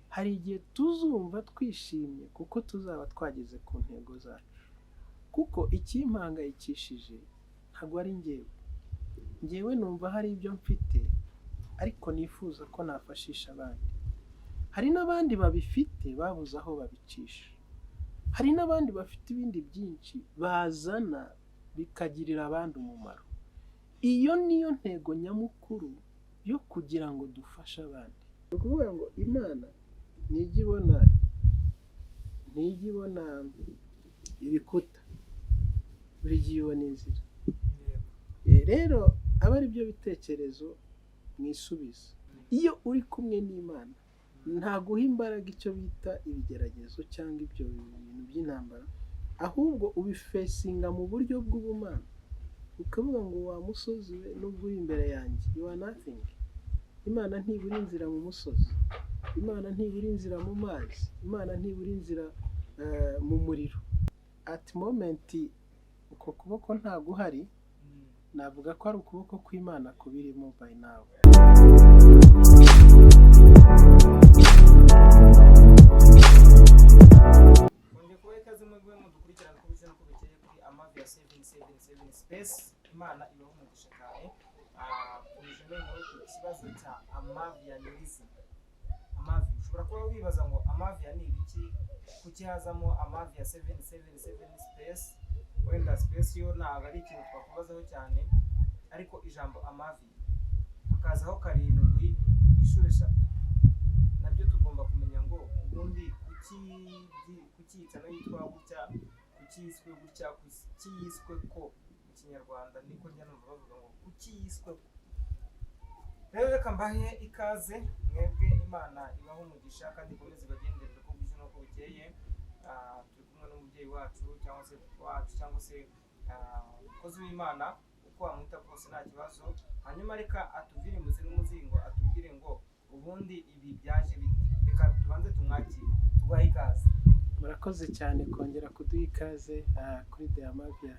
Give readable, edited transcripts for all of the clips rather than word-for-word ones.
Hari igihe tuzumva twishimye kuko tuzaba twageze ku ntego zacu. Kuko ikimpangayikishije ntabwo ari njyewe. Njyewe numva hari ibyo mfite ariko nifuza ko nafashisha abandi. Hari n'abandi babifite babuze aho babicisha. Hari n'abandi bafite ibindi byinshi bazana bikagirira abandi umumaro. Iyo niyo ntego nyamukuru yo kugira ngo dufashe abandi. Ni ukuvuga ngo Imana ntijya ibona ibikuta, buri gihe ibona inzira. Rero aba ari byo bitekerezo mwisubiza. Iyo uri kumwe n'Imana, ntaguha imbaraga icyo bita ibigeragezo cyangwa ibyo bintu by'intambara, ahubwo ubifacinga mu buryo bw'ubumana, ukavuga ngo: "Wa musozi we, nubwo uri imbere yanjye, you are nothing." Imana ntibura inzira mu musozi, Imana ntibura inzira mu mazi, Imana ntibura inzira mu muriro. At moment uko kuboko ntaguhari, navuga ko ari ukuboko kw'Imana kubirimo by now. Kongeye kubaha ikaze mwebwe mudukurikirana uko bwije n'uko bukeye kuri Amavia 777 Space. Imana ibaho umugisha cyane. Tuje noneho ku kibazo cya Amavia nyirizina. Amavia, ushobora kuba wibaza ngo Amavia ni ibiki? Kuki hazamo Amavia 777 Space? Wenda space yo ntabwo ari ikintu twakubazaho cyane, ariko ijambo Amavia hakazaho karindwi inshuro eshatu, nabyo tugomba kumenya ngo ubundi kuki yicano yitwa gutya, kuki yiswe gutya, kuki yiswe ko mu Kinyarwanda niko njya numva bavuga ngo kuki yiswe ko. Rero reka mbahe ikaze mwebwe. Imana ibahe umugisha kandi ikomeze ibagenderere uko bwije n'uko bukeye. Turi kumwe n'umubyeyi wacu cyangwa se wacu cyangwa se umukozi w'Imana, uko wamwita kose nta kibazo. Hanyuma reka atuvire imuzi n'umuzingo, atubwire ngo ubundi ibi byaje bite. Reka tubanze tumwakire, tuguhaye ikaze. Murakoze cyane kongera kuduha ikaze kuri The Amavia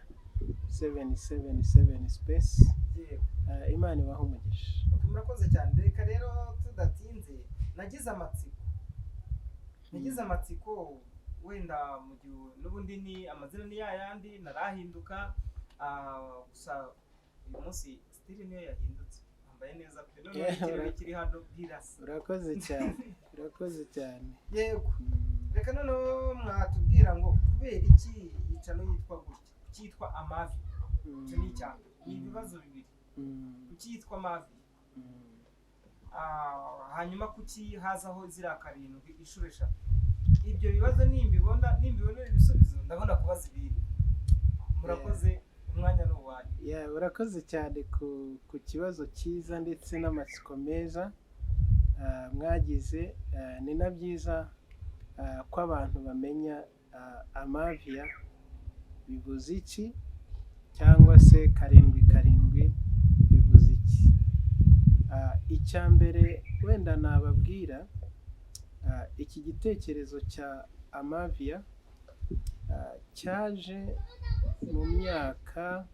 777 Space. Yego. Imana ibahe umugisha. Ok, murakoze cyane. Reka rero tudatinze, nagize amatsiko wenda mu gihe n'ubundi ni amazina ni yayandi ntarahinduka. Gusa uyu munsi style niyo yahindutse, wambaye neza pe. Noneho ikirere kiri hano birasa. Urakoze cyane, urakoze cyane. Yego. Reka noneho mwatubwira ngo kubera iki yicano yitwa gutya, kuki yitwa Amavi? Icyo ni icya mbere, ni ibibazo bibiri. Kuki yitwa Amavi? Hanyuma kuki hazaho ziriya karindwi inshuro eshatu? Ibyo bibazo nimbibonera ibisubizo, ndabona kubaza ibindi. Murakoze, umwanya ni uwanyu. Yeah, urakoze cyane ku kibazo cyiza ndetse n'amatsiko meza mwagize. Ni na byiza ko abantu bamenya Amavia bivuze iki cyangwa se karindwi karindwi bivuze iki. Icya mbere wenda nababwira, iki gitekerezo cya Amavia cyaje mu myaka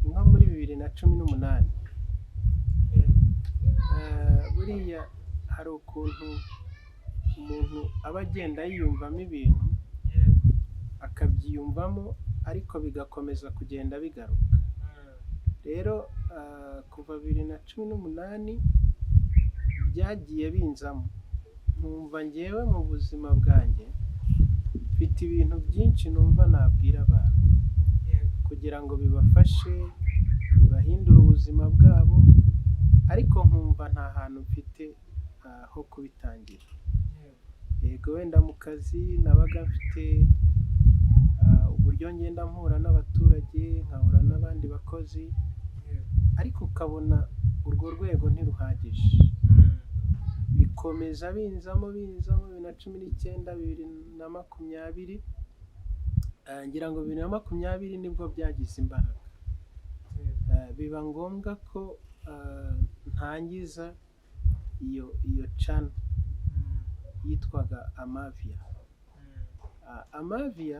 nko muri 2018. Buriya hari ukuntu umuntu aba agenda yiyumvamo ibintu, akabyiyumvamo ariko bigakomeza kugenda bigaruka. Rero kuva 2018 byagiye binzamo, nkumva ngewe mu buzima bwanjye mfite ibintu byinshi numva nabwira abantu kugira ngo bibafashe, bibahindure ubuzima bwabo, ariko nkumva nta hantu mfite ho kubitangira. Yego, wenda mu kazi nabaga mfite uburyo ngenda mpura n'abaturage, nkahura n'abandi bakozi, ariko ukabona urwo rwego ntiruhagije. Bikomeza binzamo binzamo 2019, 2020, ngira ngo 2020 nibwo byagize imbaraga. Biba ngombwa ko ntangiza iyo channel yitwaga Amavia. Amavia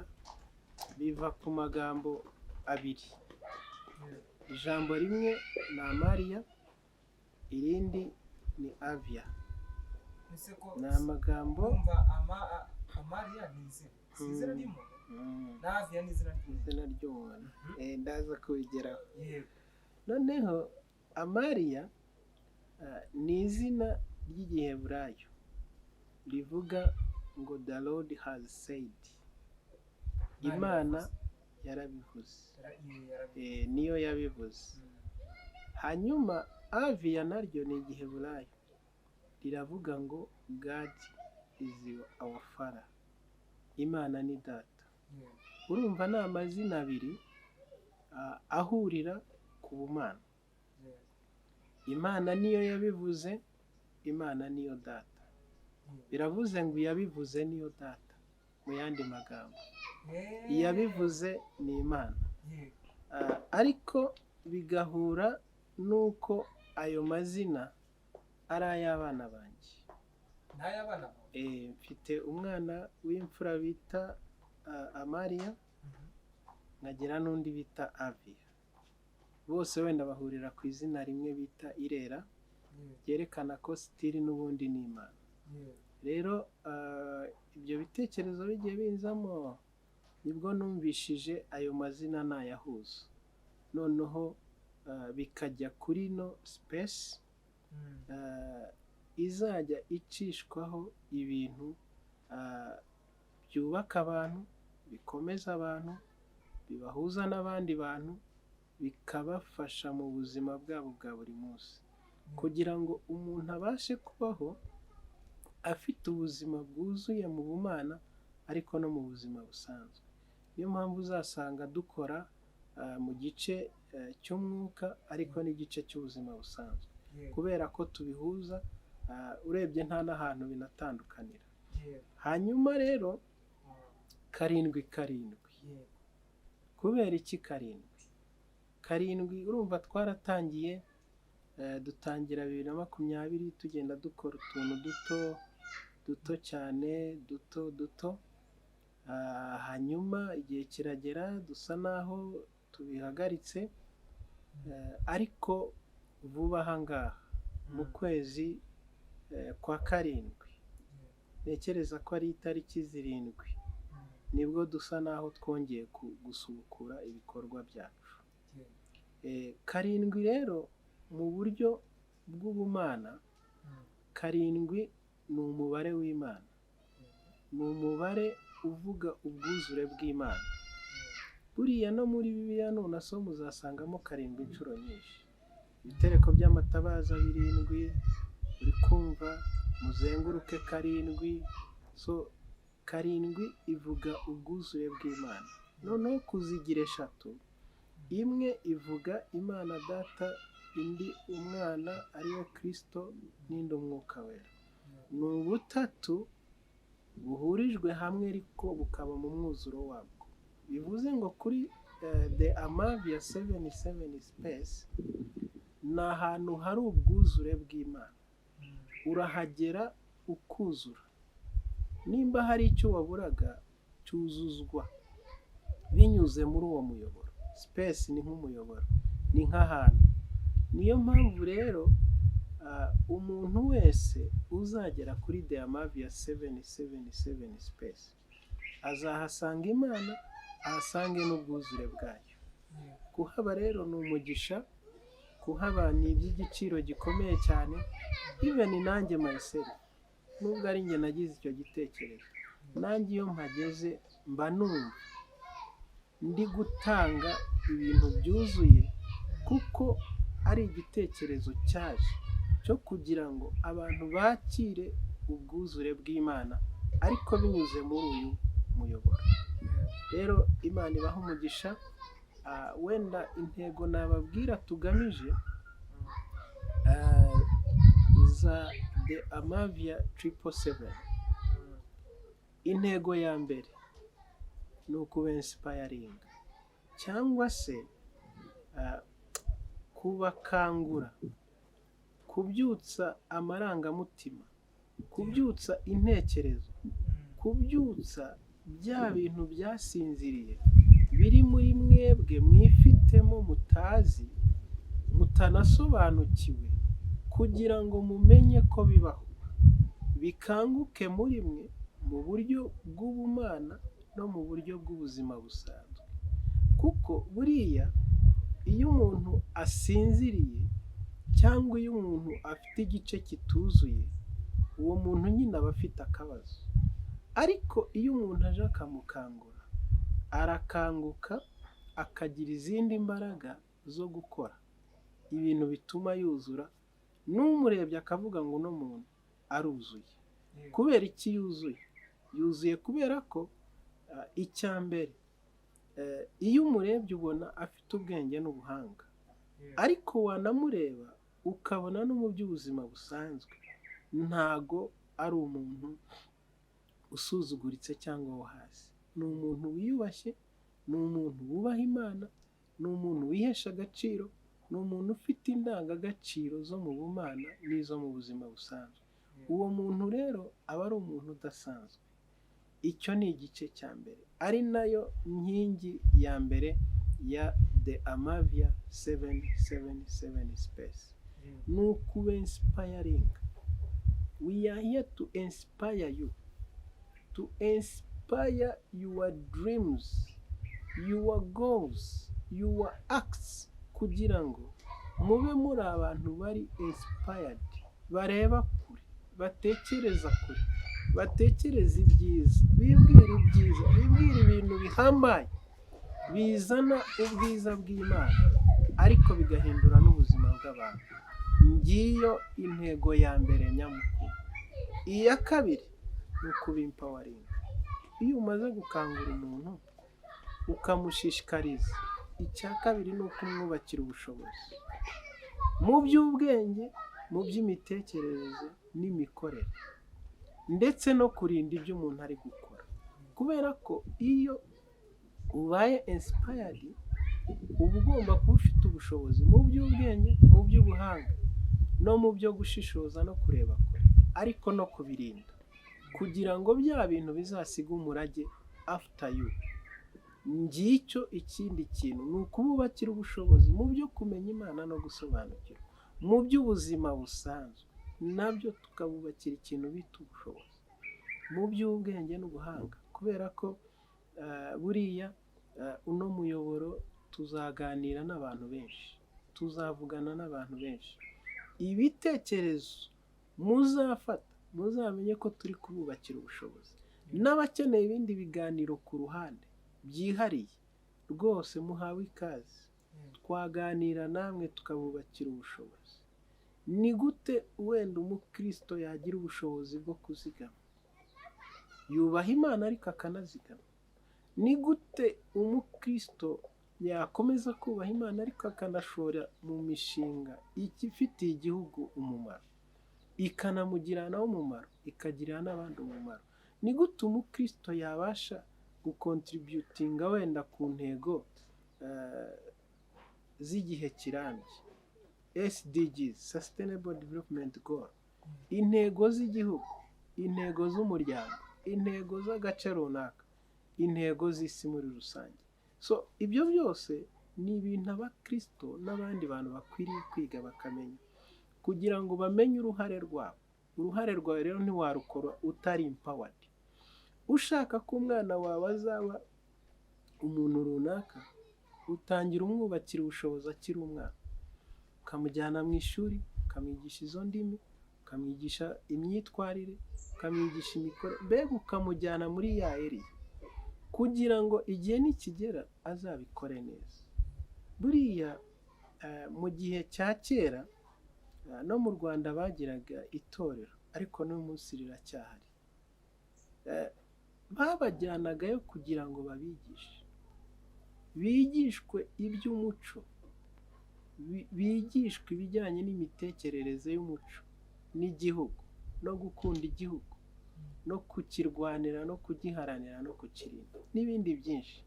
biva ku magambo abiri. Ijambo rimwe ni Amaria, irindi ni Avia. Ese ko Ni amagambo. Kumva Amariya ni izina, si izina ry'umuntu? Na Aviya ni izina ry'umuntu. Izina ry'umuntu. Ndaza kubigeraho. Yego. Noneho Amariya ni izina ry'Igiheburayo rivuga ngo "The Lord has said", Imana yarabivuze. Yarabivuze. Niyo yabivuze. Hanyuma Aviya naryo ni Igiheburayo, riravuga ngo "God is our Father", Imana ni data. Urumva ni amazina abiri ahurira ku bumana. Imana niyo yabivuze, Imana niyo data. Biravuze ngo iyabivuze niyo data. Mu yandi magambo, iyabivuze ni Imana. Ariko bigahura n'uko ayo mazina ari ay'abana banjye. Ni ay'abana bawe? Mfite umwana w'imfura bita Amariya, nkagira n'undi bita Aviya. Bose wenda bahurira ku izina rimwe bita Irera, ryerekana ko still n'ubundi ni Imana. Rero ibyo bitekerezo bigiye binzamo, nibwo numvishije ayo mazina nayahuza, noneho bikajya kuri no space izajya icishwaho ibintu byubaka abantu, bikomeza abantu, bibahuza n'abandi bantu, bikabafasha mu buzima bwabo bwa buri munsi, kugira ngo umuntu abashe kubaho afite ubuzima bwuzuye mu bumana, ariko no mu buzima busanzwe. Niyo mpamvu uzasanga dukora mu gice cy'umwuka, ariko n'igice cy'ubuzima busanzwe, kubera ko tubihuza. Urebye nta n'ahantu binatandukanira. Hanyuma rero karindwi karindwi. Kubera iki karindwi karindwi? Urumva twaratangiye, dutangira 2020, tugenda dukora utuntu duto duto cyane, duto duto. Hanyuma igihe kiragera dusa naho tubihagaritse, ariko vuba aha ngaha mu kwezi kwa karindwi, ntekereza ko ari itariki 7, nibwo dusa naho twongeye gusubukura ibikorwa byacu. Karindwi rero mu buryo bw'ubumana, karindwi ni umubare w'Imana, ni umubare uvuga ubwuzure bw'Imana. Buriya no muri Bibiliya nunasoma uzasangamo karindwi inshuro nyinshi: ibitereko by'amatabaza birindwi, uri kumva, muzenguruke karindwi. So karindwi ivuga ubwuzure bw'Imana. Noneho kuzigira eshatu, imwe ivuga Imana Data, indi Umwana ariwe Kirisito, n'indi Umwuka Wera. Ni ubutatu buhurijwe hamwe, ariko bukaba mu mwuzuro wabwo. Bivuze ngo kuri The Amavia 77 Space ni ahantu hari ubwuzure bw'Imana. Urahagera ukuzura. Nimba hari icyo waburaga, cyuzuzwa binyuze muri uwo muyoboro. Space ni nk'umuyoboro, ni nk'ahantu. Niyo mpamvu rero umuntu wese uzagera kuri The Amavia 777 Space azahasanga Imana, ahasange n'ubwuzure bwayo. Kuhaba rero ni umugisha, kuhaba ni iby'igiciro gikomeye cyane. Even nanjye myself, nubwo ari njye nagize icyo gitekerezo, nanjye iyo mpageze mba numva ndi gutanga ibintu byuzuye, kuko ari igitekerezo cyaje cyo kugira ngo abantu bakire ubwuzure bw'Imana, ariko binyuze muri uyu muyoboro. Rero Imana ibaha umugisha. Wenda intego nababwira tugamije za The Amavia 777, intego ya mbere ni ukuba-inspiringa cyangwa se kubakangura, kubyutsa amarangamutima, kubyutsa intekerezo, kubyutsa bya bintu byasinziriye biri muri mwebwe mwifitemo, mutazi, mutanasobanukiwe, kugira ngo mumenye ko bibaho, birahari. Bikanguke muri mwe mu buryo bw'ubumana no mu buryo bw'ubuzima busanzwe, kuko buriya iyo umuntu asinziriye cyangwa iyo umuntu afite igice kituzuye, uwo muntu nyine aba afite akabazo. Ariko iyo umuntu aje akamukangura, arakanguka akagira izindi mbaraga zo gukora ibintu bituma yuzura, n'umurebye akavuga ngo uno muntu aruzuye. Kubera iki yuzuye? Yuzuye kubera ko icya mbere, iyo umurebye ubona afite ubwenge n'ubuhanga, ariko wanamureba ukabona no mu by'ubuzima busanzwe ntago ari umuntu usuzuguritse cyangwa wo hasi. Ni umuntu wiyubashye, ni umuntu wubaha Imana, ni umuntu wihesha agaciro, ni umuntu ufite indangagaciro zo mu bumana n'izo mu buzima busanzwe. Uwo muntu rero aba ari umuntu udasanzwe. Icyo ni igice cya mbere, ari nayo nkingi ya mbere ya The Amavia 777 Space, ni ukuba inspiring. We are here to inspire you, to inspire your dreams, your goals, your acts, kugira ngo mube muri abantu bari inspired, bareba kure, batekereza kure, batekereza ibyiza, bibwira ibyiza, bibwira ibintu bihambaye bizana ubwiza bw'Imana, ariko bigahindura n'ubuzima bw'abantu. Ngiyo intego ya mbere nyamukuru. Iya kabiri ni ukuba empowering. Iyo umaze gukangura umuntu ukamushishikariza, icya kabiri ni ukumwubakira ubushobozi mu by'ubwenge, mu by'imitekerereze n'imikorere, ndetse no kurinda ibyo umuntu ari gukora. Kubera ko iyo ubaye inspired, uba ugomba kuba ufite ubushobozi mu by'ubwenge, mu by'ubuhanga no mu byo gushishoza no kureba kure, ariko no kubirinda kugira ngo bya bintu bizasige umurage after you. Ngicyo ikindi kintu, ni ukububakira ubushobozi mu byo kumenya Imana no gusobanukirwa mu by'ubuzima busanzwe, nabyo tukabubakira ikintu bita ubushobozi mu by'ubwenge n'ubuhanga. Kubera ko buriya uno muyoboro tuzaganira n'abantu benshi, tuzavugana n'abantu benshi. Ibitekerezo muzafata, muzamenye ko turi kububakira ubushobozi. N'abakeneye ibindi biganiro ku ruhande byihariye, rwose muhawe ikaze, twaganira namwe tukabubakira ubushobozi. Ni gute wenda umukristo yagira ubushobozi bwo kuzigama, yubaha Imana ariko akanazigama? Ni gute umukristo yakomeza kubaha Imana ariko akanashora mu mishinga ifitiye igihugu umumaro, ikanamugirira nawe umumaro, ikagirira n'abandi umumaro? Ni gute umukristo yabasha gucontributinga wenda ku ntego z'igihe kirambye, SDGs, Sustainable Development Goal, intego z'igihugu, intego z'umuryango, intego z'agace runaka, intego z'isi muri rusange? So ibyo byose ni ibintu abakristo n'abandi bantu bakwiriye kwiga bakamenya, kugira ngo bamenye uruhare rwabo. Uruhare rwawe rero ntiwarukora utari empowered. Ushaka ko umwana wawe azaba umuntu runaka, utangira umwubakira ubushobozi akiri umwana, ukamujyana mu ishuri, ukamwigisha izo ndimi, ukamwigisha imyitwarire, ukamwigisha imikorere, mbega ukamujyana muri ya area kugira ngo igihe nikigera azabikore neza. Buriya mu gihe cya kera no mu Rwanda bagiraga itorero, ariko n'uyu munsi riracyahari. Babajyanagayo kugira ngo babigishe, bigishwe iby'umuco, bigishwe ibijyanye n'imitekerereze y'umuco n'igihugu, no gukunda igihugu, no kukirwanira, no kugiharanira, no kukirinda, n'ibindi byinshi.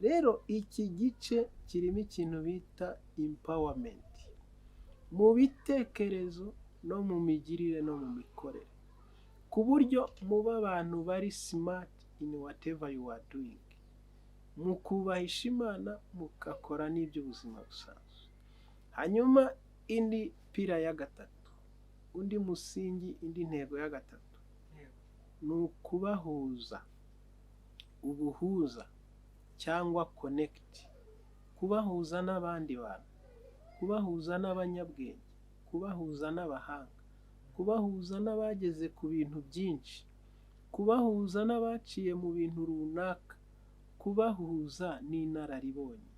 Rero iki gice kirimo ikintu bita empowerment mu bitekerezo no mu migirire no mu mikorere, ku buryo muba abantu bari smart in whatever you are doing, mukubahisha Imana, mugakora n'iby'ubuzima busanzwe. Hanyuma indi pillar ya gatatu, undi musingi, indi ntego ya gatatu. ni ukubahuza, ubuhuza cyangwa connect, kubahuza n'abandi bantu, kubahuza n'abanyabwenge, kubahuza n'abahanga, kubahuza n'abageze ku bintu byinshi, kubahuza n'abaciye mu bintu runaka, kubahuza n'inararibonye.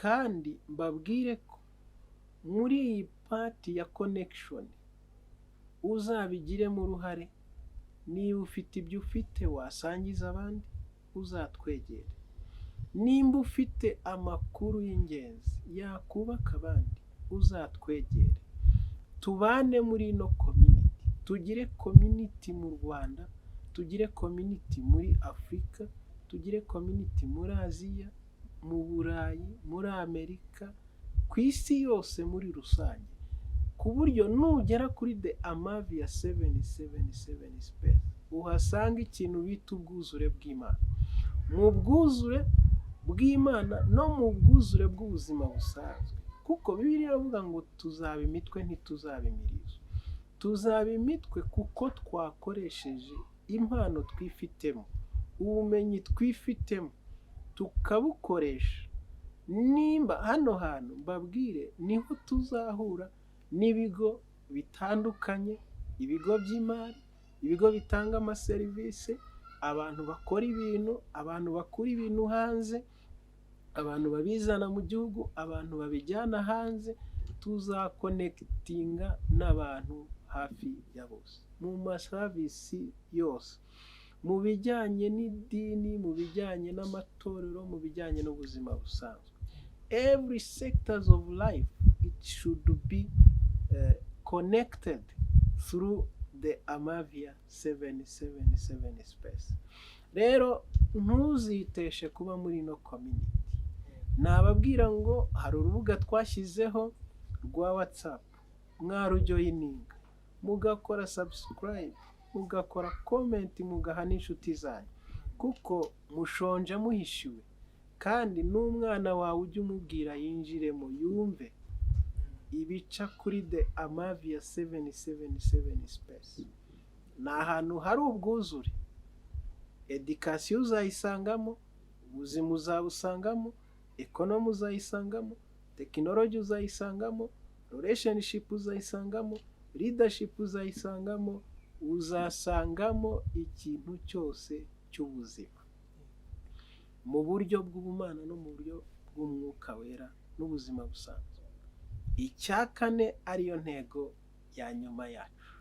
Kandi mbabwire ko muri iyi part ya connection uzabigiremo uruhare. Niba ufite ibyo ufite wasangiza abandi, uzatwegere. Nimba ufite amakuru y'ingenzi yakubaka abandi, uzatwegere, tubane muri ino community, tugire community mu Rwanda, tugire community muri Afurika, tugire community muri Aziya, mu Burayi, muri Amerika, ku isi yose muri rusange, ku buryo nugera kuri The Amavia 777 Space uhasanga ikintu bita ubwuzure bw'Imana, mu bwuzure bw'Imana no mu bwuzure bw'ubuzima busanzwe. Kuko Bibiliya iravuga ngo tuzaba imitwe, ntituzaba imirizo. Tuzaba imitwe kuko twakoresheje impano twifitemo, ubumenyi twifitemo tukabukoresha. Nimba hano hantu, mbabwire, niho tuzahura n'ibigo bitandukanye, ibigo by'imari, ibigo bitanga amaserivisi, abantu bakora ibintu, abantu bakura ibintu hanze, abantu babizana mu gihugu, abantu babijyana hanze. Tuzaconnectinga n'abantu hafi ya bose mu maserivisi yose, mu bijyanye n'idini, mu bijyanye n'amatorero, mu bijyanye n'ubuzima busanzwe. Every sectors of life, it should be connected through the Amavia 777 Space. Rero ntuziteshe kuba muri ino community. Nababwira ngo hari urubuga twashyizeho rwa WhatsApp, mwarujoininga, mugakora subscribe, mugakora comment, mugaha n'inshuti zanyu, kuko mushonje muhishiwe. Kandi n'umwana wawe ujye umubwira yinjiremo, yumve ibica kuri The Amavia 777 Space. Ni ahantu hari ubwuzure. Education uzayisangamo, ubuzima uzabusangamo, economy uzayisangamo, technology uzayisangamo, relationship uzayisangamo, leadership uzayisangamo, uzasangamo ikintu cyose cy'ubuzima mu buryo bw'ubumana no mu buryo bw'umwuka wera n'ubuzima busanzwe. Icya kane, ariyo ntego ya nyuma yacu,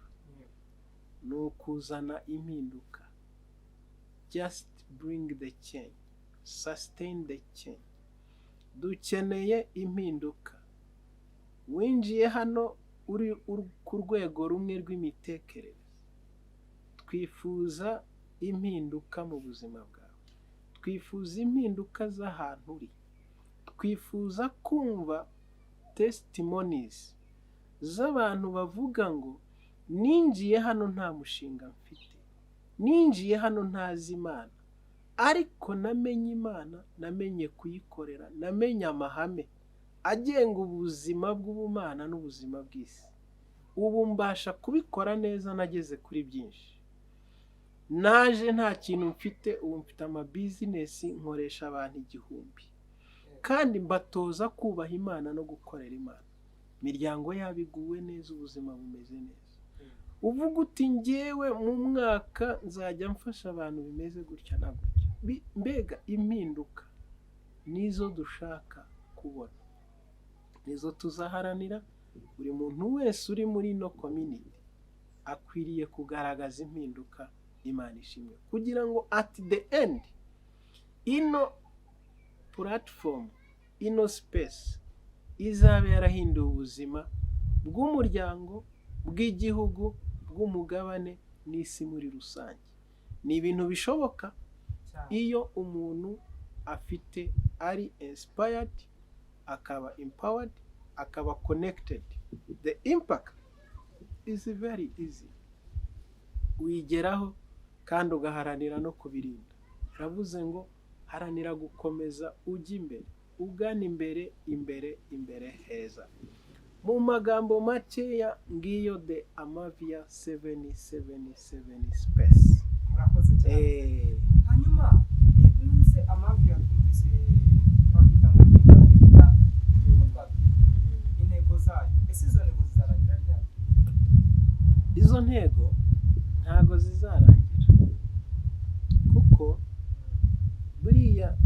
ni ukuzana impinduka. Just bring the change, sustain the change. Dukeneye impinduka. Winjiye hano uri ku rwego rumwe rw'imitekerereze, twifuza impinduka mu buzima bwawe, twifuza impinduka z'ahantu uri, twifuza kumva testimonies z'abantu bavuga ngo ninjiye hano nta mushinga mfite, ninjiye hano ntazi Imana, ariko namenye Imana, namenye kuyikorera, namenye amahame agenga ubuzima bw'ubumana n'ubuzima bw'isi, ubu mbasha kubikora neza, nageze kuri byinshi. Naje nta kintu mfite, ubu mfite amabusiness, nkoresha abantu 1000, kandi mbatoza kubaha Imana no gukorera Imana, imiryango yabo iguwe neza, ubuzima bumeze neza. Uvuga uti ngewe mu mwaka nzajya mfasha abantu bimeze gutya na gutya. Mbega impinduka nizo dushaka kubona, nizo tuzaharanira. Buri muntu wese uri muri ino community akwiriye kugaragaza impinduka. Imana ishimwe, kugira ngo at the end ino platform, ino space izabe yarahinduye ubuzima bw'umuryango, bw'igihugu, bw'umugabane n'isi muri rusange. Ni ibintu bishoboka iyo umuntu afite, ari inspired, akaba empowered, akaba connected. The impact is very easy, uyigeraho kandi ugaharanira no kubirinda. Biravuze ngo haranira gukomeza ujya imbere, ugana imbere, imbere, imbere heza. Mu magambo makeya, ngiyo The Amavia 777 Space. Murakoze cyane. Hanyuma nonese Amavia twumvise twakwita ngo ni imigambi, uko twabyita, intego zayo, ese izo ntego zizarangira ryari? Izo ntego ntago zizarangira, kuko buriya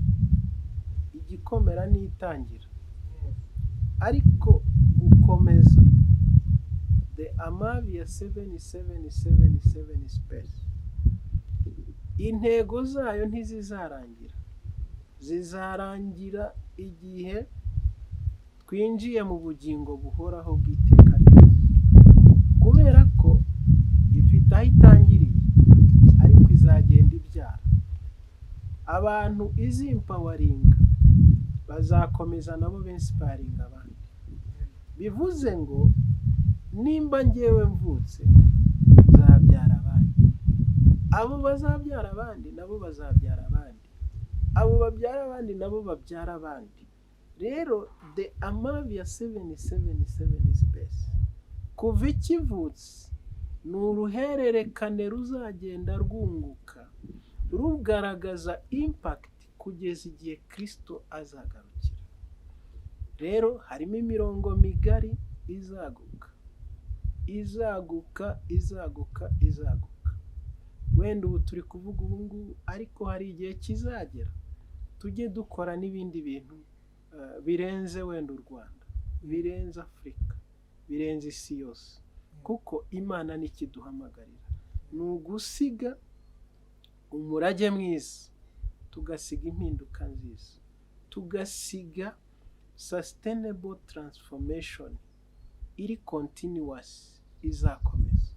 igikomera ni itangira, ariko gukomeza The Amavia 7777 Space, intego zayo ntizizarangira. Zizarangira igihe twinjiye mu bugingo buhoraho bw'iteka ryose, kubera ko ifite aho itangiriye, ariko izagenda ibyara abantu izi-empoweringa, bazakomeza nabo be-inspiringa abandi. Bivuze ngo nimba ngewe mvutse, nzabyara abandi, abo bazabyara abandi, nabo bazabyara abandi, abo babyara abandi, nabo babyara abandi. Rero The Amavia 777 Space, kuva ikivutse, ni uruhererekane ruzagenda rwunguka, rugaragaza impact kugeza igihe Kirisito azagarukira. Rero harimo imirongo migari izaguka, izaguka, izaguka, izaguka. Wenda ubu turi kuvuga ubu ngubu, ariko hari igihe kizagera tujye dukora n'ibindi bintu birenze wenda u Rwanda, birenze Afurika, birenze isi yose, kuko Imana ntikiduhamagarira ni ugusiga umurage mwiza, tugasiga impinduka nziza, tugasiga sustainable transformation iri continuous, izakomeza.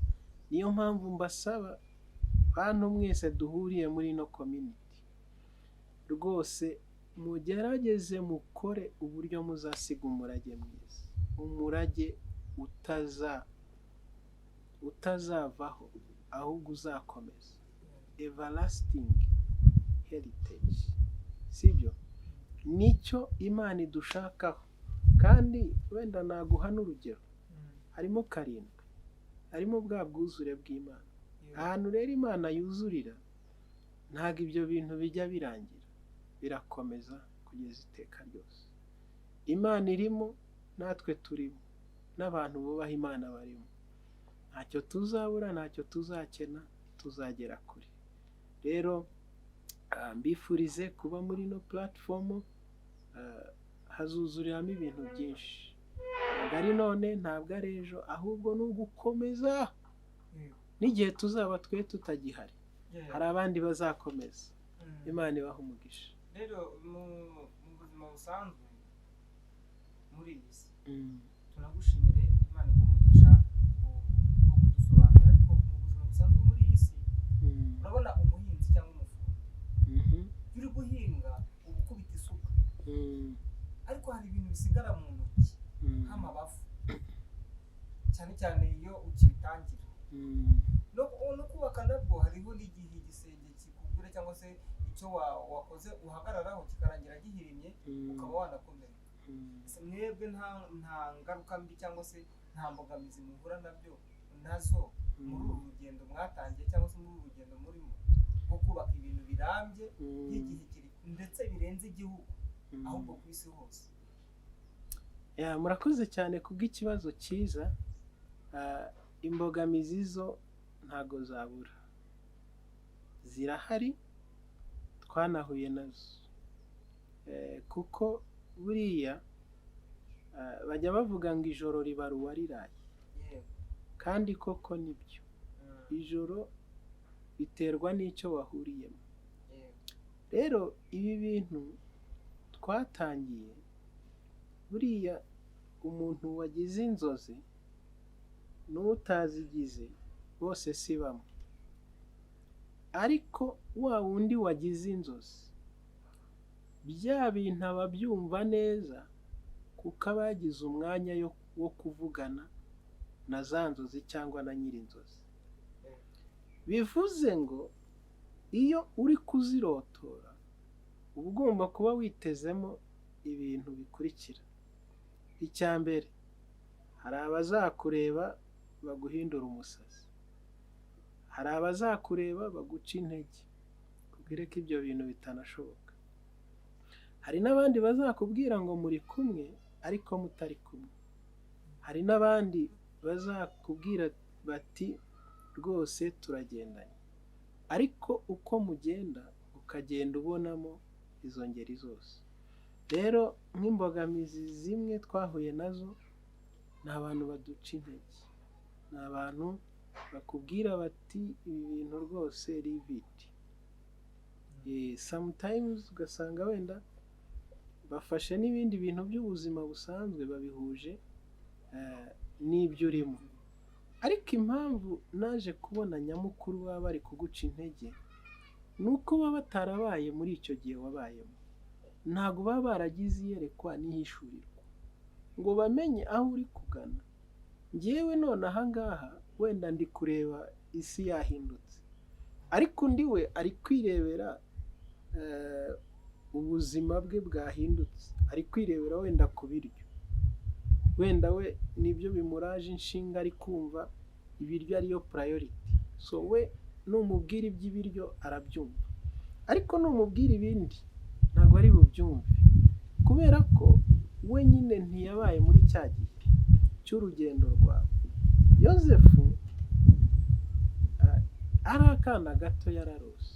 Niyo mpamvu mbasaba, bantu mwese duhuriye muri ino community, rwose mugerageze mukore uburyo muzasiga umurage mwiza, umurage utazavaho, ahubwo uzakomeza, everlasting heritage, sibyo? Nicyo Imana idushakaho. Kandi wenda naguha n'urugero, harimo karindwi, harimo bwa bwuzure bw'Imana. Ahantu rero Imana yuzurira, ntabwo ibyo bintu bijya birangira, birakomeza kugeza iteka ryose. Imana irimo, natwe turimo, n'abantu bubaha Imana barimo. Ntacyo tuzabura, ntacyo tuzakena, tuzagera kure. Rero mbifurize kuba muri ino platform, hazuzuriramo ibintu byinshi. Ntabwo ari none, ntabwo ari ejo, ahubwo ni ugukomeza n'igihe tuzaba twe tutagihari, hari abandi bazakomeza. Imana ibaha umugisha. Rero mu buzima busanzwe muri iyi si, tunagushimire, Imana iguhe umugisha wo kudusobanurira, ariko mu buzima busanzwe muri iyi si, urabona umuhinzi cyangwa umufundi, iyo uri guhinga uba ukubita isuka, ariko hari ibintu bisigara mu ntoki nk'amabavu, cyane cyane iyo ukibitangira. No kubaka nabwo hariho n'igihe igisenge kikugura, cyangwa se icyo wakoze uhagararaho kikarangira gihirimye, ukaba wanakomereka. Ese mwebwe nta ngaruka mbi cyangwa se nta mbogamizi muhura nazo muri uru rugendo mwatangiye, cyangwa se muri uru rugendo murimo rwo kubaka ibintu birambye by'igihe ndetse birenze igihugu, ahubwo ku isi hose? Ya, murakoze cyane kubw'ikibazo cyiza. Imbogamizi zo ntago zabura, zirahari, twanahuye nazo. Kuko buriya bajya bavuga ngo ijoro ribara uwariraye, kandi koko nibyo. Ijoro biterwa n'icyo wahuriyemo. Rero ibi bintu twatangiye, buriya umuntu wagize inzozi n'utazigize bose si bamwe, ariko wa wundi wagize inzozi, bya bintu aba abyumva neza, kuko aba yagize umwanya wo kuvugana na za nzozi cyangwa na nyir'inzozi. Bivuze ngo iyo uri kuzirotora, uba ugomba kuba witezemo ibintu bikurikira. Icya mbere, Hari abazakureba baguhindura umusazi, hari abazakureba baguca intege, kubwire ko ibyo bintu bitanashoboka. Hari n'abandi bazakubwira ngo muri kumwe ariko mutari kumwe. Hari n'abandi bazakubwira bati rwose turagendanye, ariko uko mugenda ukagenda ubonamo izo ngeri zose. Rero nk'imbogamizi zimwe twahuye nazo ni abantu baduca intege, ni abantu bakubwira bati ibi bintu rwose leave it. Sometimes ugasanga wenda bafashe n'ibindi bintu by'ubuzima busanzwe babihuje n'ibyo urimo. Ariko impamvu naje kubona nyamukuru baba bari kuguca intege ni uko baba batarabaye muri icyo gihe wabayemo. Ntabwo baba baragize iyerekwa n'ihishurirwa ngo bamenye aho uri kugana. Njyewe none aha ngaha wenda ndi kureba isi yahindutse, ariko undi we ari kwirebera ubuzima bwe bwahindutse, ari kwirebera wenda ku biryo, wenda we nibyo bimuraje inshinga, ari kumva ibiryo ariyo priority. So we numubwira iby'ibiryo arabyumva, ariko numubwira ibindi ntabwo ari bubyumve, kubera ko we nyine ntiyabaye muri cya gihe cy'urugendo rwawe. Yozefu ari akana gato yararose,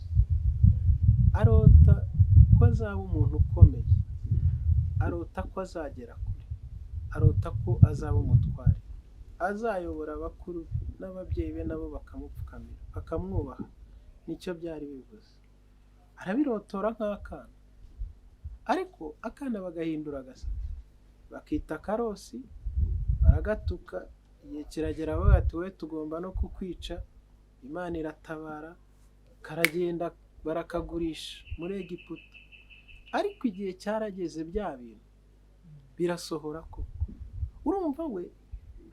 arota ko azaba umuntu ukomeye, arota ko azagera kure, arota ko azaba umutware, azayobora abakuru be n'ababyeyi be nabo bakamupfukamira bakamwubaha. Nicyo byari bivuze. Arabirotora nk'akana, ariko akana bagahindura agasazi, bakita karosi, baragatuka. Igihe kiragera bavuga ati we tugomba no kukwica. Imana iratabara, karagenda barakagurisha muri Egiputa. Ariko igihe cyarageze bya bintu birasohora koko. Urumva we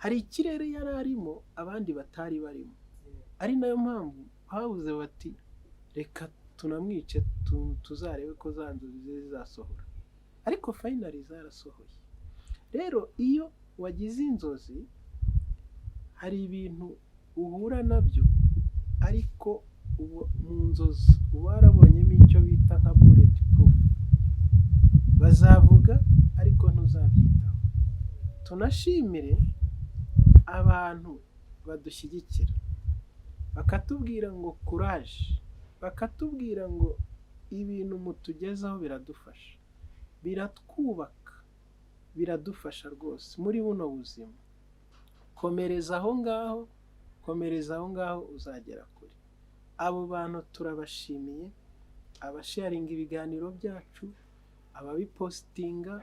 hari ikirere yari arimo abandi batari barimo, ari nayo mpamvu babuze bati reka tunamwice, tuzarebe ko za nzozi ze zizasohora. Ariko finally zarasohoye. Rero iyo wagize inzozi hari ibintu uhura nabyo, ariko ubu mu nzozi uba warabonyemo icyo bita nka bullet proof. Bazavuga ariko ntuzabyitaho. Tunashimire abantu badushyigikira, bakatubwira ngo courage, bakatubwira ngo ibintu mutugezaho biradufasha, biratwubaka, biradufasha rwose muri buno buzima. Komereza aho ngaho, komereza aho ngaho, uzagera kure. Abo bantu turabashimiye, abasharinga ibiganiro byacu, ababipositinga,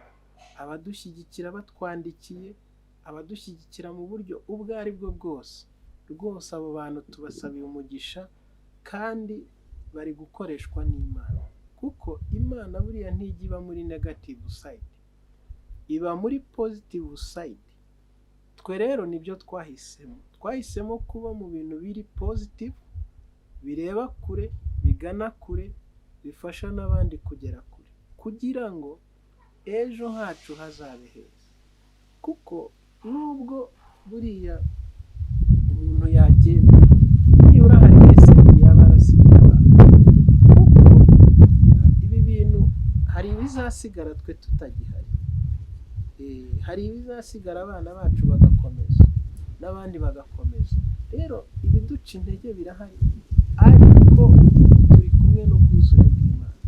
abadushyigikira batwandikiye, abadushyigikira mu buryo ubwo ari bwo bwose. Rwose abo bantu tubasabiye umugisha, kandi bari gukoreshwa n'Imana, kuko Imana buriya ntijya iba muri negative side, iba muri positive side. Twe rero nibyo twahisemo, twahisemo kuba mu bintu biri positive, bireba kure, bigana kure, bifasha n'abandi kugera kure, kugira ngo ejo hacu hazabe heza. Kuko nubwo buriya umuntu yagenda, nibura hari message yaba yarasigiye abantu, kuko ibi bintu hari ibizasigara twe tutagihari. Hari ibizasigara abana bacu bagakomeza n'abandi bagakomeza. Rero ibiduca intege birahari, ariko turi kumwe n'ubwuzure bw'Imana,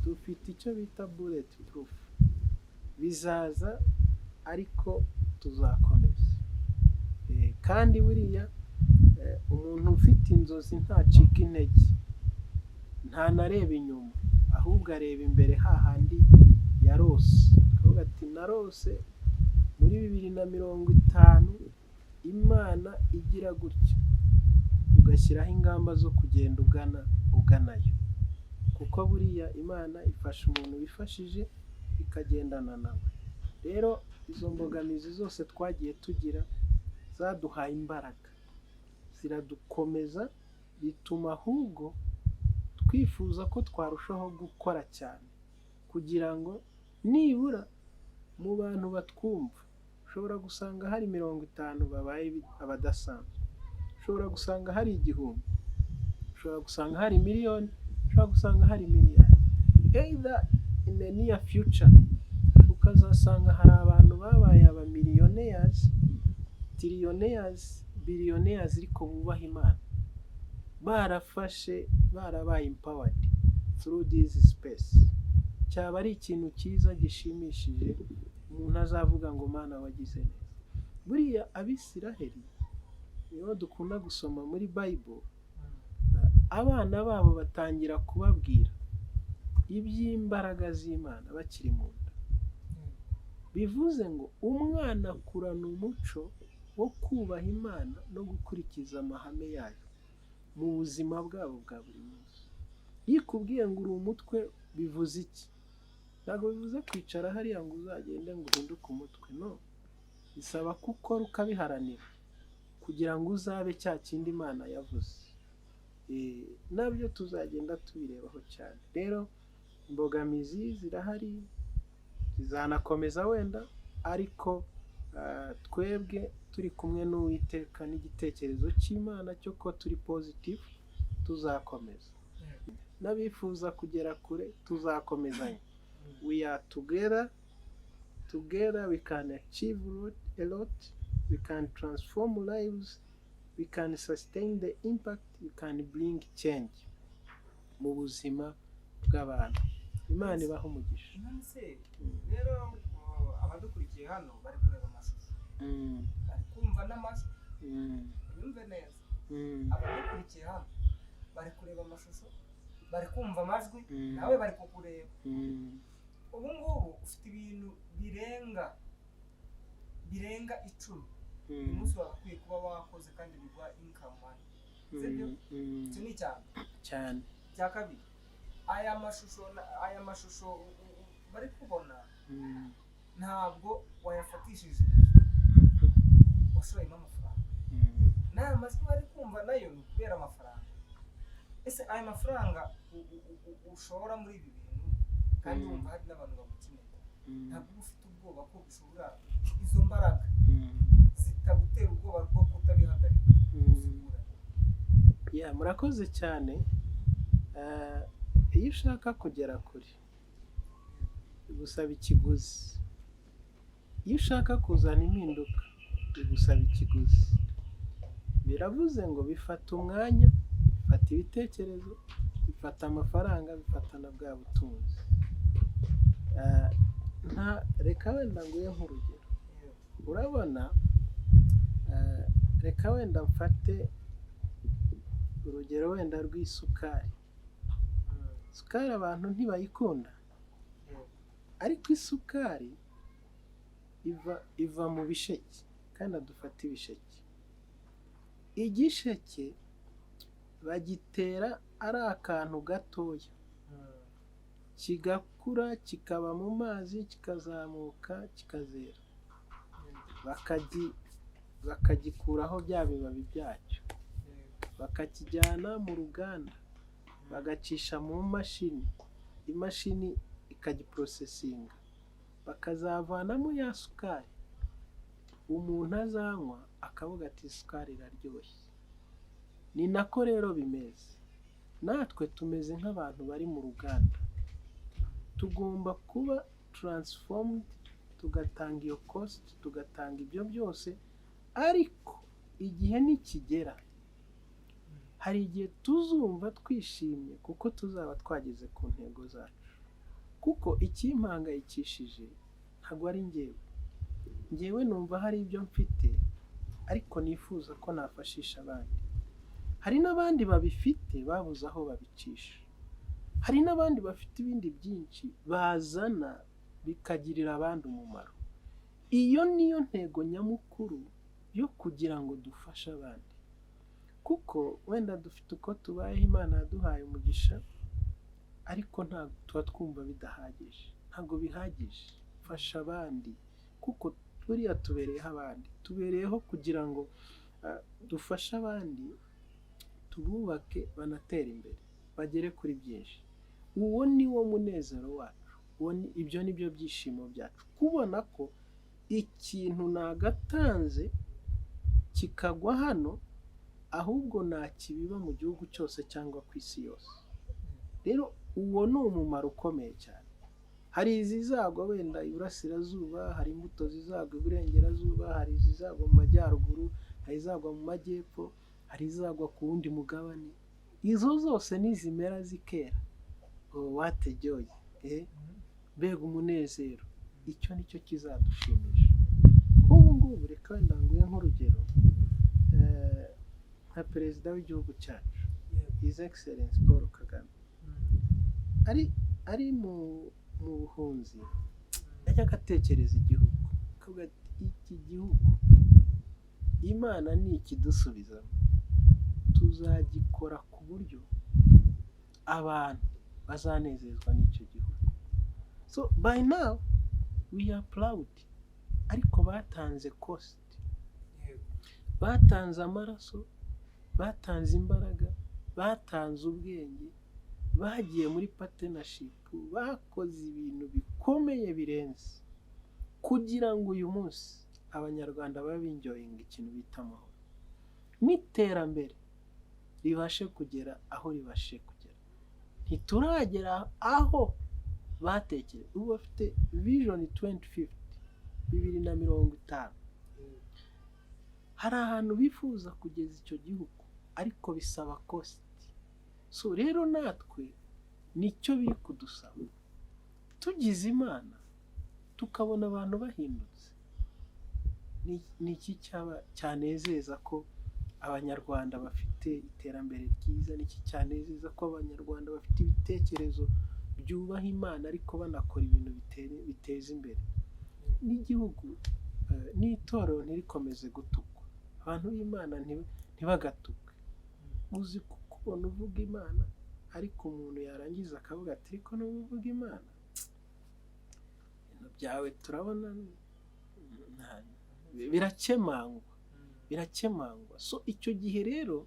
dufite icyo bita bullet proof. Bizaza ariko tuzakomeza. Kandi buriya umuntu ufite inzozi ntacika intege, ntanareba inyuma, ahubwo areba imbere hahandi yarose, akavuga ati narose muri 2050 Imana igira gutya, ugashyiraho ingamba zo kugenda ugana uganayo, kuko buriya Imana ifasha umuntu wifashije ikagendana nawe. Rero izo mbogamizi zose twagiye tugira zaduhaye imbaraga, ziradukomeza, bituma ahubwo twifuza ko twarushaho gukora cyane, kugira ngo nibura mu bantu batwumva ushobora gusanga hari umuntu Ushobora gusanga hari 50 babaye abadasanzwe, ushobora gusanga hari 1000, ushobora gusanga hari miliyoni, ushobora gusanga hari miliyari. Either in the near future ukazasanga hari abantu babaye aba millionaires, trillionaires, billionaires, ariko bubaha Imana, barafashe, barabaye empowered through this space. Cyaba ari ikintu cyiza gishimishije, umuntu azavuga ngo: "Mana, wagize neza." Buriya Abisiraheli nibo dukunda gusoma muri Bible, abana babo batangira kubabwira iby'imbaraga z'Imana bakiri mu nda. Bivuze ngo umwana akurana umuco wo kubaha Imana no gukurikiza amahame yayo mu buzima bwabo bwa buri munsi. Iyo ikubwiye ngo uri umutwe, bivuze iki? Ntabwo bivuze kwicara hariya ngo uzagende ngo uhinduke umutwe. No, bisaba ko ukora, ukabiharanira kugira ngo uzabe cya kindi Imana yavuze. Nabyo tuzagenda tubirebaho cyane. Rero imbogamizi zirahari, zizanakomeza wenda, ariko twebwe turi kumwe n'Uwiteka n'igitekerezo cy'Imana cyo ko turi positive, tuzakomeza. N'abifuza kugera kure, tuzakomezanya. We are together. Together we can achieve a lot, we can transform lives, we can sustain the impact, we can bring change mu buzima bw'abantu. Imana ibaha umugisha. None se rero, abadukurikiye hano bari kureba amashusho, bari kumva n'amajwi. Yumve neza. Abadukurikiye hano bari kureba amashusho, bari kumva amajwi, nawe bari kukureba. Ubu ngubu ufite ibintu birenga 10 uyu munsi wagakwiye kuba wakoze kandi biguha income money, sibyo? Icyo ni icya mbere. Cyane. Icya kabiri, aya mashusho bari kubona, ntabwo wayafatishije, washoyemo amafaranga. N'aya majwi bari kumva nayo ni ukubera amafaranga. Ese aya mafaranga ushora muri ibi bintu kandi wumva hari n'abantu bagukeneye, ntabwo uba ufite ubwoba ko bishobora, izo mbaraga zitagutera ubwoba bwo kutabihagarika, uzikura? Yeah, murakoze cyane. Iyo ushaka kugera kure bigusaba ikiguzi, iyo ushaka kuzana impinduka bigusaba ikiguzi. Biravuze ngo bifata umwanya, bifata ibitekerezo, bifata amafaranga, bifata na bwa butunzi. Nta reka wenda nguhe nk'urugero. Urabona, reka wenda mfate urugero wenda rw'isukari. Isukari abantu ntibayikunda, ariko isukari iva mu bisheke. Kandi dufate ibisheke, igisheke bagitera ari akantu gatoya, kigakura, kikaba mu mazi, kikazamuka, kikazera, bakagikuraho bya bibabi byacyo, bakakijyana mu ruganda, bagacisha mu mashini, imashini ikagiprocessinga, bakazavanamo ya sukari umuntu azanywa akavuga ati: "Isukari iraryoshye." Ni nako rero bimeze, natwe tumeze nk'abantu bari mu ruganda, tugomba kuba transformed, tugatanga iyo cost, tugatanga ibyo byose. Ariko igihe nikigera, hari igihe tuzumva twishimye kuko tuzaba twageze ku ntego zacu. Kuko ikimpangayikishije ntabwo ari njyewe. Njyewe numva hari ibyo mfite ariko nifuza ko nafashisha abandi. Hari n'abandi babifite babuze aho babicisha, hari n'abandi bafite ibindi byinshi bazana bikagirira abandi umumaro. Iyo niyo ntego nyamukuru yo kugira ngo dufashe abandi, kuko wenda dufite uko tubayeho, Imana yaduhaye umugisha, ariko ntabwo tuba twumva bidahagije. Ntabwo bihagije, fasha abandi, kuko buriya tubereyeho abandi, tubereyeho kugira ngo dufashe abandi, tububake, banatere imbere, bagere kuri byinshi. Uwo ni wo munezero wacu, ibyo ni byo byishimo byacu, kubona ko Ikintu nagatanze kikagwa hano, ahubwo nakibiba mu gihugu cyose cyangwa ku isi yose. Rero uwo ni umumaro ukomeye cyane. Hari izizagwa wenda iburasirazuba, hari imbuto zizagwa iburengerazuba, hari izizagwa mu majyaruguru, hari izagwa mu majyepfo, hari izagwa ku wundi mugabane. Izo zose nizimera zikera, oh, what a joy, eh? Mbega umunezero! Icyo nicyo kizadushimisha. Nk'ubu ngubu, reka wenda nguhe nk'urugero, nka perezida w'igihugu cyacu, His Excellence Paul Kagame, ari mu buhunzi yajyaga atekereza igihugu, akavuga ati: "Iki gihugu Imana ni ikidusubizamo, tuzagikora ku buryo abantu bazanezezwa n'icyo gihugu." So by now we are proud, ariko batanze cost, batanze amaraso, batanze imbaraga, batanze ubwenge, bagiye muri partnership, bakoze ibintu bikomeye birenze kugira ngo uyu munsi Abanyarwanda babe benjoyinga ikintu bita amahoro n'iterambere ribashe kugera aho ribashe kugera. Ntituragera aho batekereje. Ubu bafite Vision 2050, 2050. Hari ahantu bifuza kugeza icyo gihugu, ariko bisaba cost. So rero natwe nicyo biri kudusaba. Tugize Imana tukabona abantu bahindutse, ni iki cyaba cyanezeza ko Abanyarwanda bafite iterambere ryiza? Ni iki cyanezeza ko Abanyarwanda bafite ibitekerezo byubaha Imana, ariko banakora ibintu biteza imbere n'igihugu, n'itorero ntirikomeze gutukwa, abantu b'Imana ntibagatukwe? Uzi kukubona uvuga Imana, ariko umuntu yarangiza akavuga ati: "Ariko n'ubu uvuga Imana, ibintu byawe turabona birakemangwa, birakemangwa." So icyo gihe rero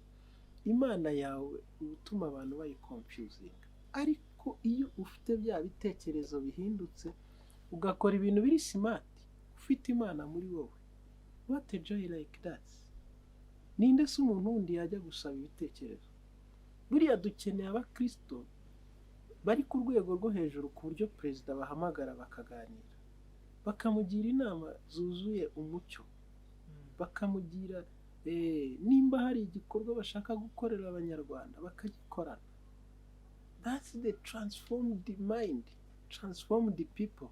Imana yawe uba utuma abantu bayiconfusinga. Ariko iyo ufite bya bitekerezo bihindutse, ugakora ibintu biri smart, ufite Imana muri wowe, what a joy like that! Ninde se umuntu wundi yajya gusaba ibitekerezo? Buriya dukeneye abakirisito bari ku rwego rwo hejuru, ku buryo perezida bahamagara bakaganira, bakamugira inama zuzuye umucyo, bakamugira, nimba hari igikorwa bashaka gukorera Abanyarwanda bakagikorana. That's the transformed mind, transformed people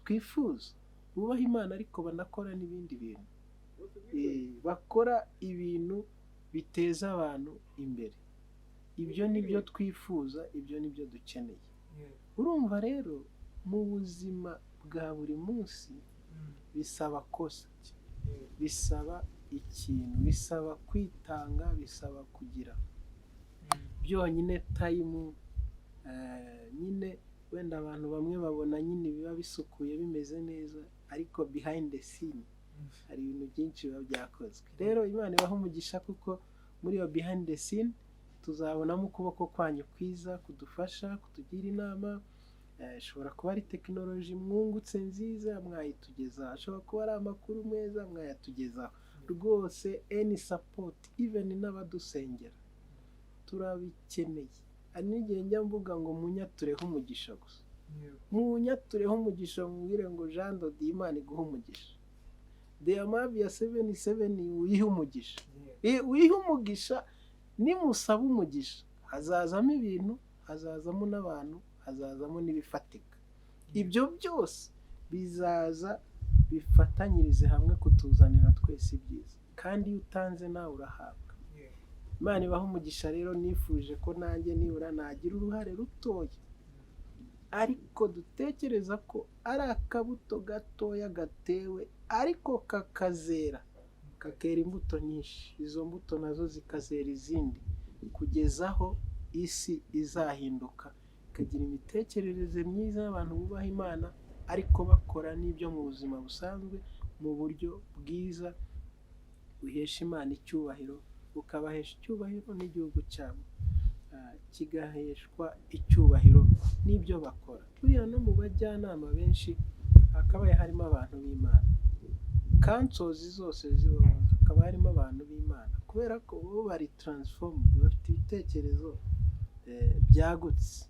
twifuza, bubaha Imana ariko banakora n'ibindi bintu, bakora ibintu biteza abantu imbere. Ibyo ni byo twifuza, ibyo ni byo dukeneye. Urumva rero, mu buzima bwa buri munsi bisaba cost, bisaba ikintu, bisaba kwitanga, bisaba kugira byonyine time. Nyine wenda abantu bamwe babona nyine biba bisukuye, bimeze neza, ariko behind the scene hari ibintu byinshi biba byakozwe. Rero Imana ibaha umugisha, kuko muri iyo behind the scene tuzabonamo ukuboko kwanyu kwiza kudufasha, kutugira inama. Ishobora kuba ari tekinoloji mwungutse nziza, mwayitugezaho. Ashobora kuba ari amakuru meza, mwayatugezaho rwose. Any support, even n'abadusengera turabikeneye. Hari n'igihe njya mvuga ngo munyatureho umugisha gusa, munyatureho umugisha, mubwire ngo: "Jean Dodi, Imana iguhe umugisha. Deyamavi ya 77 uyihe umugisha." Uyihe umugisha. Nimusaba umugisha, hazazamo ibintu, hazazamo n'abantu, hazazamo n'ibifatika. Ibyo byose bizaza bifatanyirize hamwe kutuzanira twese ibyiza. Kandi iyo utanze nawe urahabwa. Imana ibaha umugisha. Rero nifuje ko nanjye nibura nagira uruhare rutoya, ariko dutekereza ko ari akabuto gatoya gatewe, ariko kakazera, kakera imbuto nyinshi. Izo mbuto nazo zikazera izindi, kugeza aho isi izahinduka ikagira imitekerereze myiza y'abantu bubaha Imana, ariko bakora n'ibyo mu buzima busanzwe mu buryo bwiza buhesha Imana icyubahiro, bukabahesha icyubahiro, n'igihugu cyabo kigaheshwa icyubahiro n'ibyo bakora. Buriya no mu bajyanama benshi hakabaye harimo abantu b'Imana. Councils zose zibaho hakaba harimo abantu b'Imana, kubera ko bo bari transformed, bafite ibitekerezo byagutse.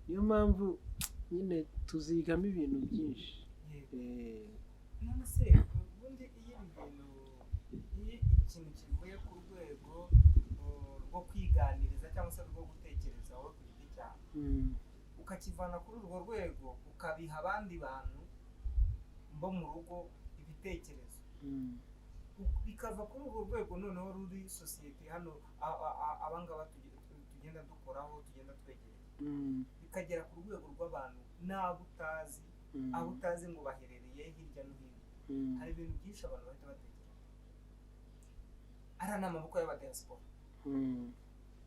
Niyo mpamvu nyine tuzigamo ibintu byinshi. None se ubundi iyo ibi bintu, iyo ikintu kivuye ku rwego rwo kwiganiriza cyangwa se rwo gutekereza wowe ku giti cyawe, ukakivana kuri urwo rwego ukabiha abandi bantu bo mu rugo ibitekerezo, bikava kuri urwo rwego noneho ruri sosiyete hano, abangaba tugenda dukoraho, tugenda twegereye, bikagera ku rwego rw'abantu n'abo utazi, abo utazi ngo baherereye hirya no hino, hari ibintu byinshi abantu bahita batekereza: ariya ni amaboko y'abadiaspora,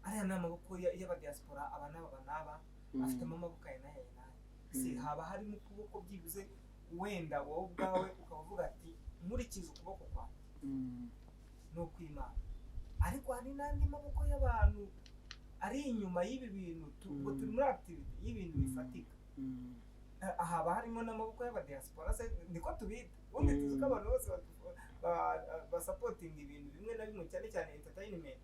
ariya ni amaboko y'abadiaspora, aba n'aba, aba n'aba, afitemo amaboko aya n'aya aya n'aya. Si haba harimo ukuboko byibuze wenda wowe ubwawe ukaba uvuga ati: "Nkurikije ukuboko kwawe ni ukw'Imana," ariko hari n'andi maboko y'abantu ari inyuma y'ibi bintu, ubwo turi muri activity y'ibintu bifatika. Haba harimo n'amaboko y'abadiaspora se, niko tubita ubundi? Tuzi ko abantu bose basupportinga ibintu bimwe na bimwe, cyane cyane entertainment,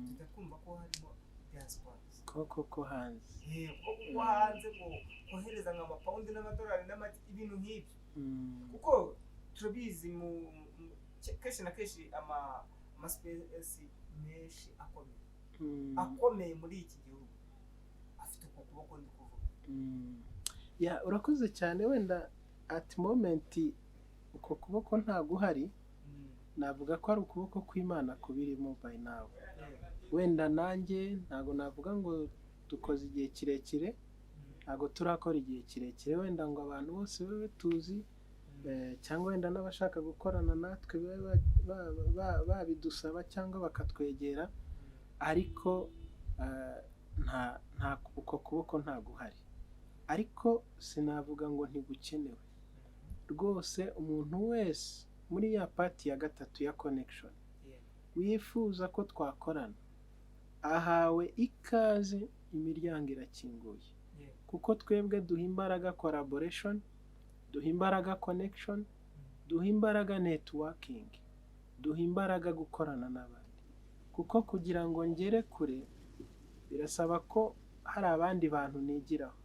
tujya twumva ko harimo diaspora. Koko ko hanze. Kuko kuko hanze ngo kohereza nka amapawundi n'amadolari n'amaki, ibintu nk'ibyo, kuko turabizi kenshi na kenshi amaspace menshi akomeye akomeye muri iki gihugu afite uko kuboko ndi kuvuga. Ya, urakoze cyane. Wenda at moment uko kuboko ntabwo uhari, navuga ko ari ukuboko kw'Imana kubirimo by now. Wenda nanjye ntabwo navuga ngo dukoze igihe kirekire, ntabwo turakora igihe kirekire wenda ngo abantu bose babe tuzi, cyangwa wenda n'abashaka gukorana natwe babe babidusaba cyangwa bakatwegera, ariko nta uko kuboko ntabwo uhari, ariko sinavuga ngo ntigukenewe rwose. Umuntu wese muri ya part ya gatatu ya connection wifuza ko twakorana ahawe ikaze, imiryango irakinguye, kuko twebwe duha imbaraga collaboration, duha imbaraga connection, duha imbaraga networking, duha imbaraga gukorana n'abandi, kuko kugira ngo ngere kure birasaba ko hari abandi bantu nigiraho,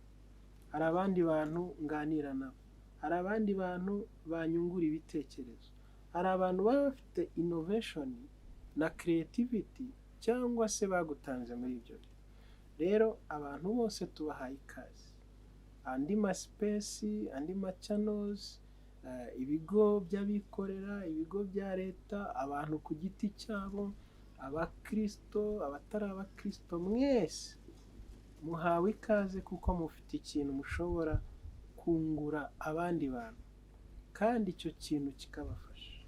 hari abandi bantu nganira nabo, hari abandi bantu banyungura ibitekerezo, hari abantu baba bafite innovation na creativity cyangwa se bagutanze muri ibyo bintu. Rero abantu bose tubahaye ikaze, andi maspace, andi machannels, ibigo by'abikorera, ibigo bya leta, abantu ku giti cyabo, abakirisito, abatari abakirisito, mwese muhawe ikaze, kuko mufite ikintu mushobora kungura abandi bantu kandi icyo kintu kikabafasha.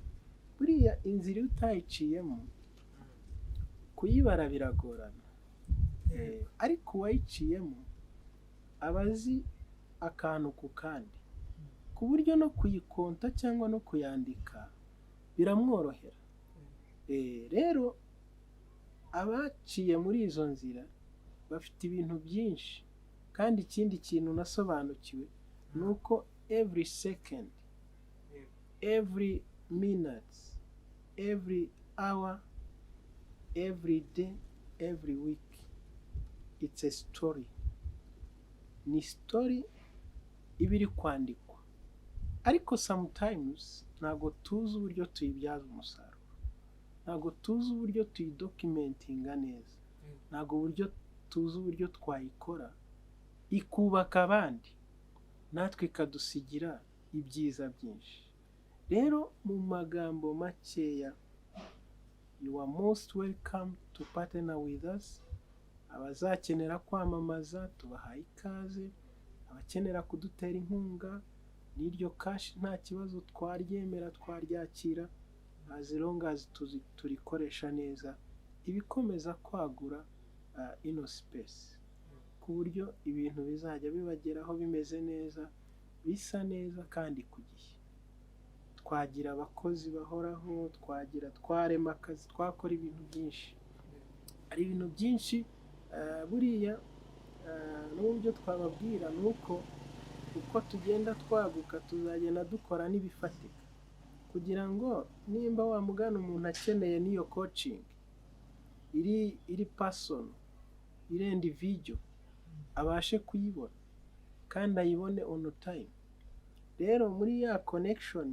Buriya inzira iyo utayiciyemo kuyibara biragorana, ariko uwayiciyemo aba azi akantu ku kandi, ku buryo no kuyikonta cyangwa no kuyandika biramworohera. Rero abaciye muri izo nzira bafite ibintu byinshi. Kandi ikindi kintu nasobanukiwe ni uko every second, every minute, every hour, every day, every week, it's a story. Ni story iba iri kwandikwa, ariko sometimes ntabwo tuzi uburyo tuyibyaza umusaruro, ntabwo tuzi uburyo tuyidocumentinga neza, ntabwo uburyo tuzi uburyo twayikora ikubaka abandi natwe ikadusigira ibyiza byinshi. Rero mu magambo makeya, you are most welcome to partner with us. Abazakenera kwamamaza tubahaye ikaze, abakenera kudutera inkunga n'iryo cash nta kibazo, twaryemera, twaryakira, as long as turikoresha neza, ibikomeza kwagura ino space ku buryo ibintu bizajya bibageraho bimeze neza, bisa neza kandi ku gihe. Twagira abakozi bahoraho, twagira, twarema akazi, twakora ibintu byinshi. Hari ibintu byinshi buriya n'uburyo twababwira ni uko uko tugenda twaguka tuzagenda dukora n'ibifatika kugira ngo abantu babone ko Kugira ngo nimba wamugana umuntu akeneye n'iyo coaching iri personal, iri individual, abashe kuyibona kandi ayibone on time. Rero muri ya connection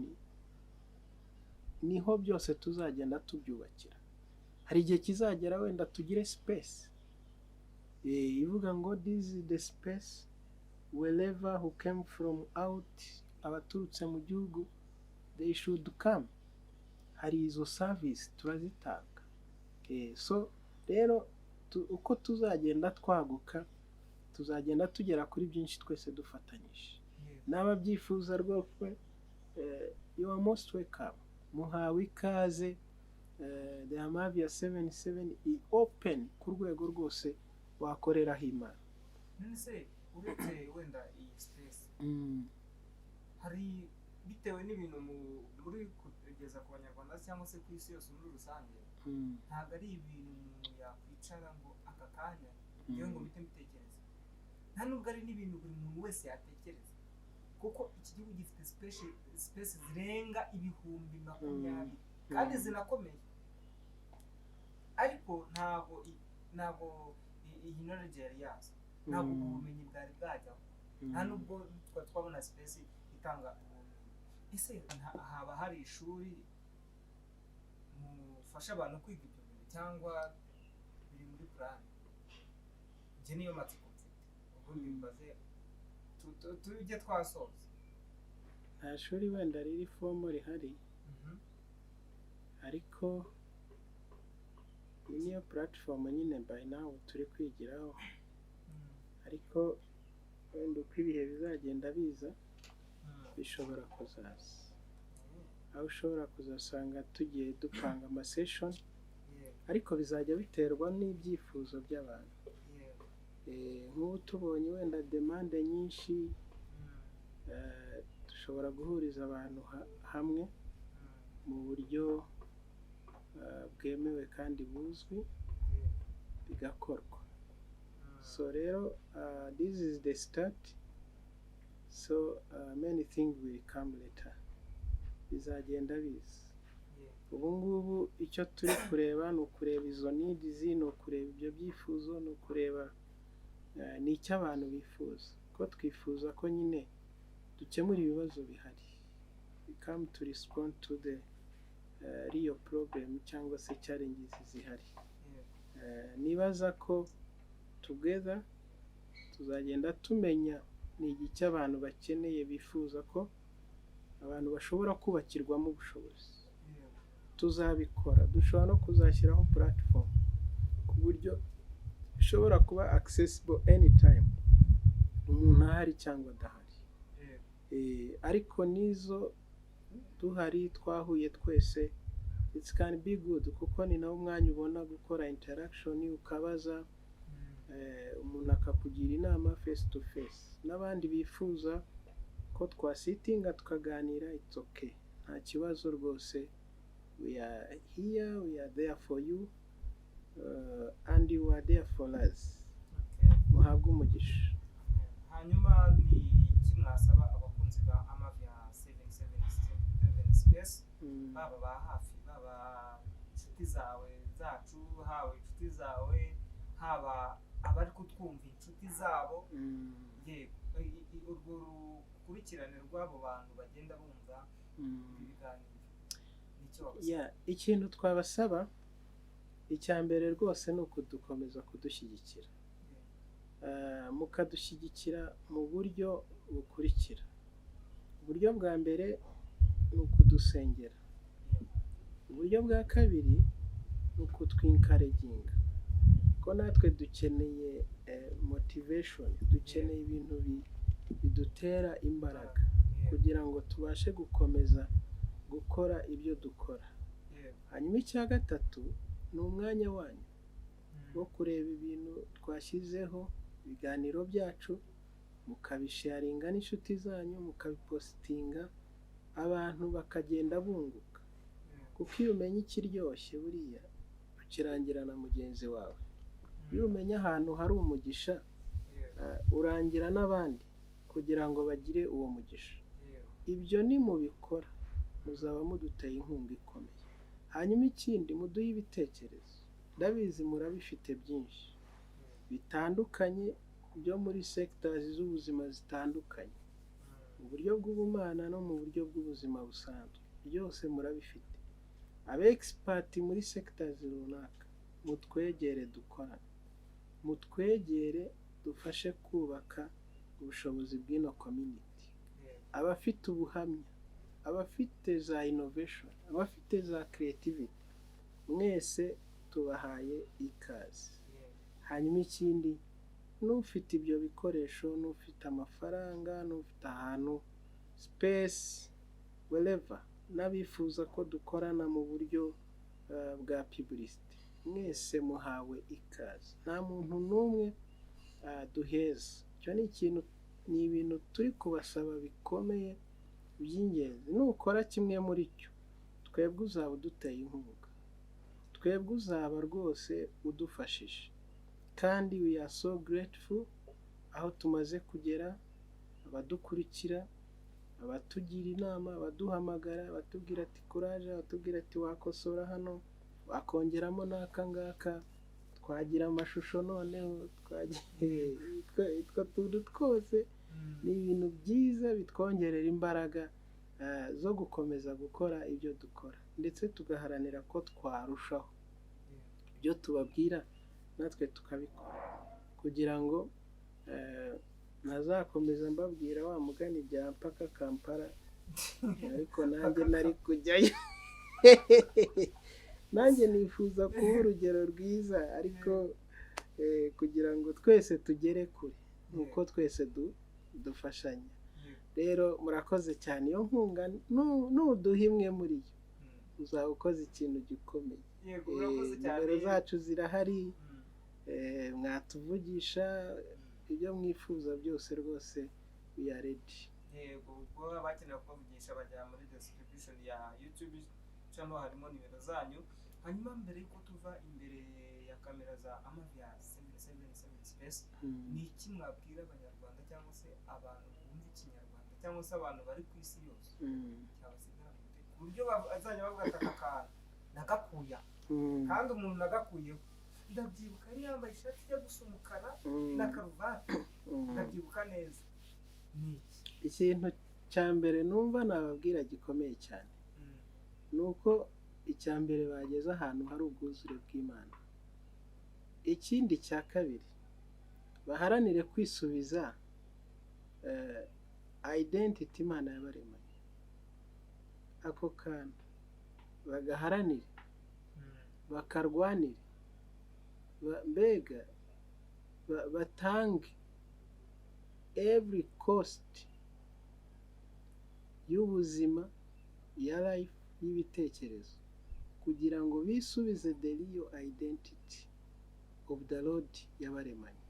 niho byose tuzagenda tubyubakira. Hari igihe kizagera wenda tugire space ivuga ngo "This is the space wherever who came from out", abaturutse mu gihugu, they should come. Hari izo service turazitanga. So rero uko tuzagenda twaguka, tuzagenda tugera kuri byinshi twese dufatanyije. N'ababyifuza rwose, you are most welcome, muhawe ikaze. The Amavia 77 i open ku rwego rwose wakoreraho Imana. None se uretse wenda iyi space, hari bitewe n'ibintu muri kugeza ku Banyarwanda cyangwa se ku isi yose muri rusange, ntabwo ari ibintu umuntu yakwicara ngo aka kanya yewe ngo mpite mbitekereza, nta nubwo ari n'ibintu buri muntu wese yatekereza, kuko iki gihugu gifite space zirenga 20,000 kandi zinakomeye, ariko ntabwo iyi knowledge yari yaza, ntabwo ubwo bumenyi bwari bwajyaho, nta nubwo twari twabona space itanga ubumenyi. Ese haba hari ishuri mufasha abantu kwiga ibyo bintu, cyangwa biri muri plan? Njye niyo matsiko mfite, ubundi mbaze tujye twasoza. Nta shuri wenda riri formal rihari, ariko iyi niyo platform nyine by now turi kwigiraho. Ariko wenda uko ibihe bizagenda biza, bishobora kuzaza aho ushobora kuzasanga tugiye dupanga amasession, ariko bizajya biterwa n'ibyifuzo by'abantu. Nk'ubu tubonye wenda demande nyinshi, dushobora guhuriza abantu hamwe mu buryo bwemewe kandi buzwi, bigakorwa. So rero this is the start, so many things will come later, bizagenda biza. Ubu ngubu icyo turi kureba ni ukureba izo needs, ni ukureba ibyo byifuzo, ni ukureba ni icyo abantu bifuza, ko twifuza ko nyine dukemura ibibazo bihari. We come to respond to the real problem cyangwa se challenges zihari. Nibaza ko together tuzagenda tumenya ni igiki abantu bakeneye, bifuza ko abantu bashobora kubakirwamo ubushobozi. Tuzabikora. Dushobora no kuzashyiraho platform ku buryo ishobora kuba accessible anytime, umuntu ahari cyangwa adahari. Ariko n'izo duhari twahuye twese, it can be good, kuko ni nawo umwanya ubona gukora interaction, ukabaza, umuntu akakugira inama face to face. N'abandi bifuza ko twasitinga tukaganira, it's okay, nta kibazo rwose. We are here, we are there for you, and you are there for us. Muhabwe umugisha. Hanyuma ni iki mwasaba abakunzi ba Amavia 777 Space, baba ba hafi, baba inshuti zawe zacu, haba inshuti zawe, haba abari kutwumva inshuti zabo? Yego, urwo rukurikirane rw'abo bantu bagenda bumva ibi biganiro, nicyo babasaba? Yeah, ikintu twabasaba icya mbere rwose ni ukudukomeza kudushyigikira. Mukadushyigikira mu buryo bukurikira: uburyo bwa mbere ni ukudusengera, uburyo bwa kabiri ni ukutwencouraginga, ko natwe dukeneye motivation, dukeneye ibintu bidutera imbaraga kugira ngo tubashe gukomeza gukora ibyo dukora. Hanyuma icya gatatu ni umwanya wanyu wo kureba ibintu twashyizeho, ibiganiro byacu, mukabisharinga n'inshuti zanyu, mukabipositinga, abantu bakagenda bunguka, kuko iyo umenya ikiryoshye buriya ukirangira na mugenzi wawe. Iyo umenya ahantu hari umugisha, urangira n'abandi kugira ngo bagire uwo mugisha. Ibyo nimubikora Muzaba muduteye inkunga ikomeye. Hanyuma ikindi, muduhe ibitekerezo. Ndabizi murabifite byinshi bitandukanye byo muri sectors z'ubuzima zitandukanye, mu buryo bw'ubumana no mu buryo bw'ubuzima busanzwe, byose murabifite. Aba expert muri sectors runaka, mutwegere dukorane, mutwegere dufashe kubaka ubushobozi bw'ino community. Abafite ubuhamya, abafite za innovation, abafite za creativity, mwese tubahaye ikaze. Hanyuma ikindi, n'ufite ibyo bikoresho, n'ufite amafaranga, n'ufite ahantu space, wherever, n'abifuza ko dukorana mu buryo bwa publicity, mwese muhawe ikaze. Nta muntu n'umwe duheza. Icyo ni ikintu, ni ibintu turi kubasaba bikomeye by'ingenzi. Nukora kimwe muri cyo, twebwe uzaba uduteye inkunga, twebwe uzaba rwose udufashije, kandi we are so grateful aho tumaze kugera. Abadukurikira, abatugira inama, abaduhamagara, abatubwira ati "Courage", abatubwira ati "Wakosora hano, wakongeramo n'aka ngaka, twagira amashusho noneho twagira", utwo tuntu twose ni ibintu byiza bitwongerera imbaraga zo gukomeza gukora ibyo dukora, ndetse tugaharanira ko twarushaho ibyo tubabwira, natwe tukabikora, kugira ngo ntazakomeza mbabwira wa mugani bya mpaka Kampala. Ariko nanjye nari kujyayo, nanjye nifuza kuba urugero rwiza, ariko kugira ngo twese tugere kure ni uko twese dufashanya. Rero murakoze cyane. Iyo nkunga, nuduha imwe muri yo, uzaba ukoze ikintu gikomeye. Yego, urakoze cyane. Nimero zacu zirahari, mwatuvugisha ibyo mwifuza byose rwose, we are ready. Yego, ubwo abakenera kubavugisha bajya muri description ya YouTube channel, harimo nimero zanyu. Hanyuma mbere y'uko tuva imbere ya kamera za Amavia 777 Space, ni iki mwabwira Abanyarwanda cyangwa se abantu bumva Ikinyarwanda cyangwa se abantu bari ku isi yose cyabasigara mu mutwe, ku buryo bazajya bavuga ati: "Aka kantu nagakuye aha, kandi umuntu nagakuyeho ndabyibuka yari yambaye ishati ijya gusa umukara na karuvati, ndabyibuka neza"? Ni iki? Ikintu cya mbere numva nababwira gikomeye cyane ni uko icya mbere bageze ahantu hari ubwuzure bw'Imana. Ikindi cya kabiri, baharanire kwisubiza identity Imana yabaremanye. Ako kantu bagaharanire, bakarwanire, mbega batange every cost y'ubuzima, ya life, y'ibitekerezo, kugira ngo bisubize the real identity of the Lord yabaremanye.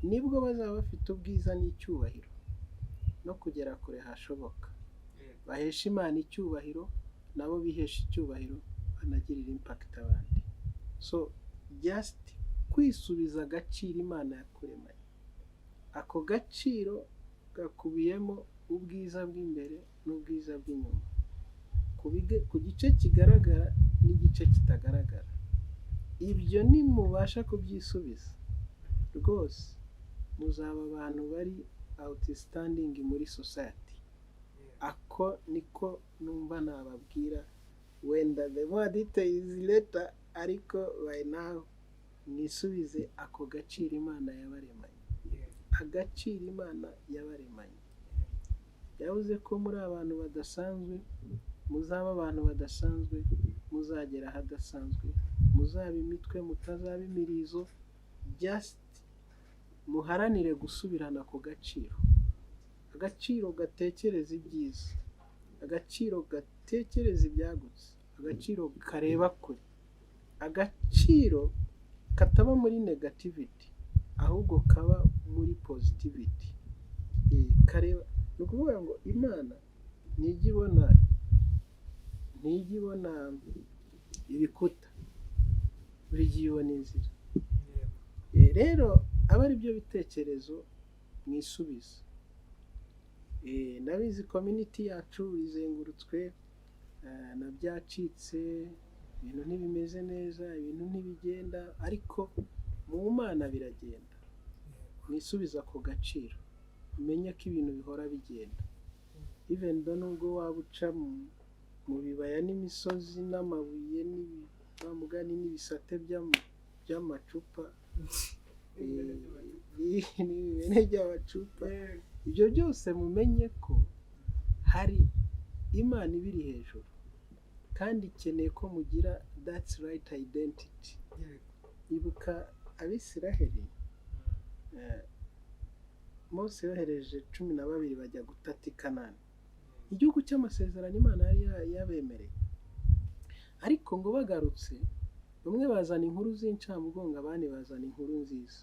Nibwo bazaba bafite ubwiza n'icyubahiro no kugera kure hashoboka, bahesha Imana icyubahiro, nabo bihesha icyubahiro, banagirira impact abandi. So just kwisubiza agaciro Imana yakuremanye. Ako gaciro gakubiyemo ubwiza bw'imbere n'ubwiza bw'inyuma, ku gice kigaragara n'igice kitagaragara. Ibyo nimubasha kubyisubiza, rwose muzaba abantu bari outstanding muri society. Ako niko numva nababwira. Wenda the more details later, ariko by now mwisubize ako gaciro Imana yabaremanye. Agaciro Imana yabaremanye, yavuze ko muri abantu badasanzwe, muzaba abantu badasanzwe, muzagera ahadasanzwe, muzaba imitwe, mutazaba imirizo. Just muharanire gusubirana ako gaciro, agaciro gatekereza ibyiza, agaciro gatekereza ibyagutse, agaciro kareba kure, agaciro kataba muri negativity ahubwo kaba muri positivity. Kareba, ni ukuvuga ngo Imana ntijya ibona ibikuta, buri gihe ibona inzira. Rero aba ari byo bitekerezo mwisubiza. Ndabizi community yacu izengurutswe Na byacitse, ibintu ntibimeze neza, ibintu ntibigenda, ariko mu Mana biragenda. Mwisubiza ku gaciro, umenye ko ibintu bihora bigenda, even though nubwo waba uca mu bibaya n'imisozi n'amabuye wa mugani n'ibisate by'amacupa, n'ibimene by'amacupa, ibyo byose mumenye ko hari Imana ibiri hejuru kandi ikeneye ko mugira that's right identity. Ibuka Abisiraheli, Mose yohereje 12 bajya gutata i Kanani, igihugu cy'amasezerano Imana yari yabemereye. Ariko ngo bagarutse, bamwe bazana inkuru z'incamugongo, abandi bazana inkuru nziza.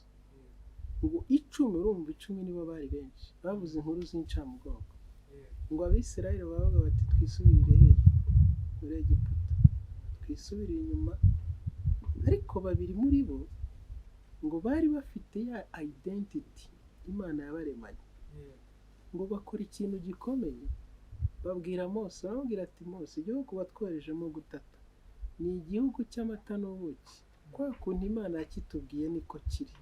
Ngo 10, urumva 10 nibo bari benshi bavuze inkuru z'incamugongo. Ngo Abisirayeli bavuga bati: "Twisubirire hehe? Muri Egiputa, twisubirire inyuma." Ariko babiri muri bo ngo bari bafite ya identity Imana yabaremanye, ngo bakora ikintu gikomeye. Babwira Mose, baramubwira ati: "Mose, igihugu watwoherejemo gutata ni igihugu cy'amata n'ubuki, kwa kuntu Imana yakitubwiye niko kiri."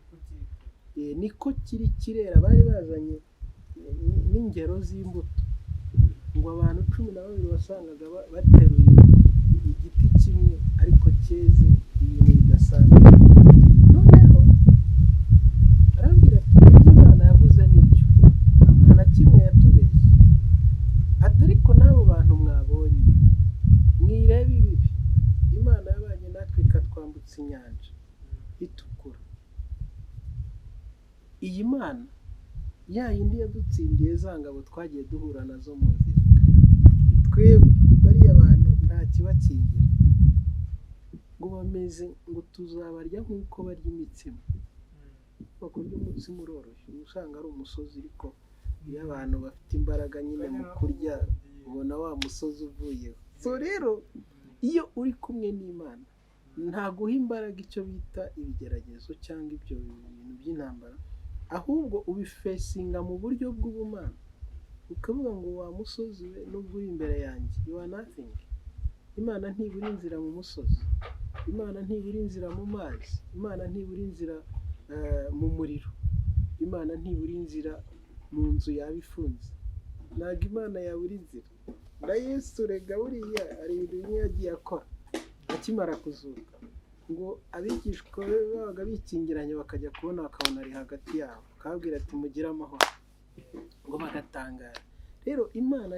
Niko kiri, kirera. Bari bazanye n'ingero z'imbuto. Ngo abantu 12 wasangaga bateruye igiti kimwe ariko cyeze ibintu bidasanzwe. Noneho arabwira ati: "Ibyo Imana yavuze nibyo, nta na kimwe yatubeshye." Ati: "Ariko n'abo bantu mwabonye, mwirebe ibibi, Imana yabanye natwe ikatwambutsa inyanja itukura. Iyi Mana ya yindi yadutsindiye za ngabo twagiye duhura nazo mu nzira, twebwe bariya bantu nta kibakingira, ngo bameze ngo tuzabarya nk'uko barya imitsima." Kurya umutsima uroroshye, uba usanga ari umusozi, ariko iyo abantu bafite imbaraga nyine mu kurya, ubona wa musozi uvuyeho. So rero iyo uri kumwe n'Imana, ntaguha imbaraga icyo bita ibigeragezo cyangwa ibyo bintu by'intambara, ahubwo ubifacinga mu buryo bw'ubumana, ukavuga ngo: "Wa musozi we, nubwo uri imbere yanjye, you are nothing." Imana ntibura inzira mu musozi, Imana ntibura inzira mu mazi, Imana ntibura inzira mu muriro, Imana ntibura inzira mu nzu yaba ifunze. Ntabwo Imana yabura inzira. Na Yesu rega buriya hari ibintu bimwe yagiye akora akimara kuzuka, ngo abigishwa be babaga bikingiranye, bakajya kubona bakabona ari hagati yabo, akababwira ati: "Mugire amahoro." Ngo bagatangara. Rero Imana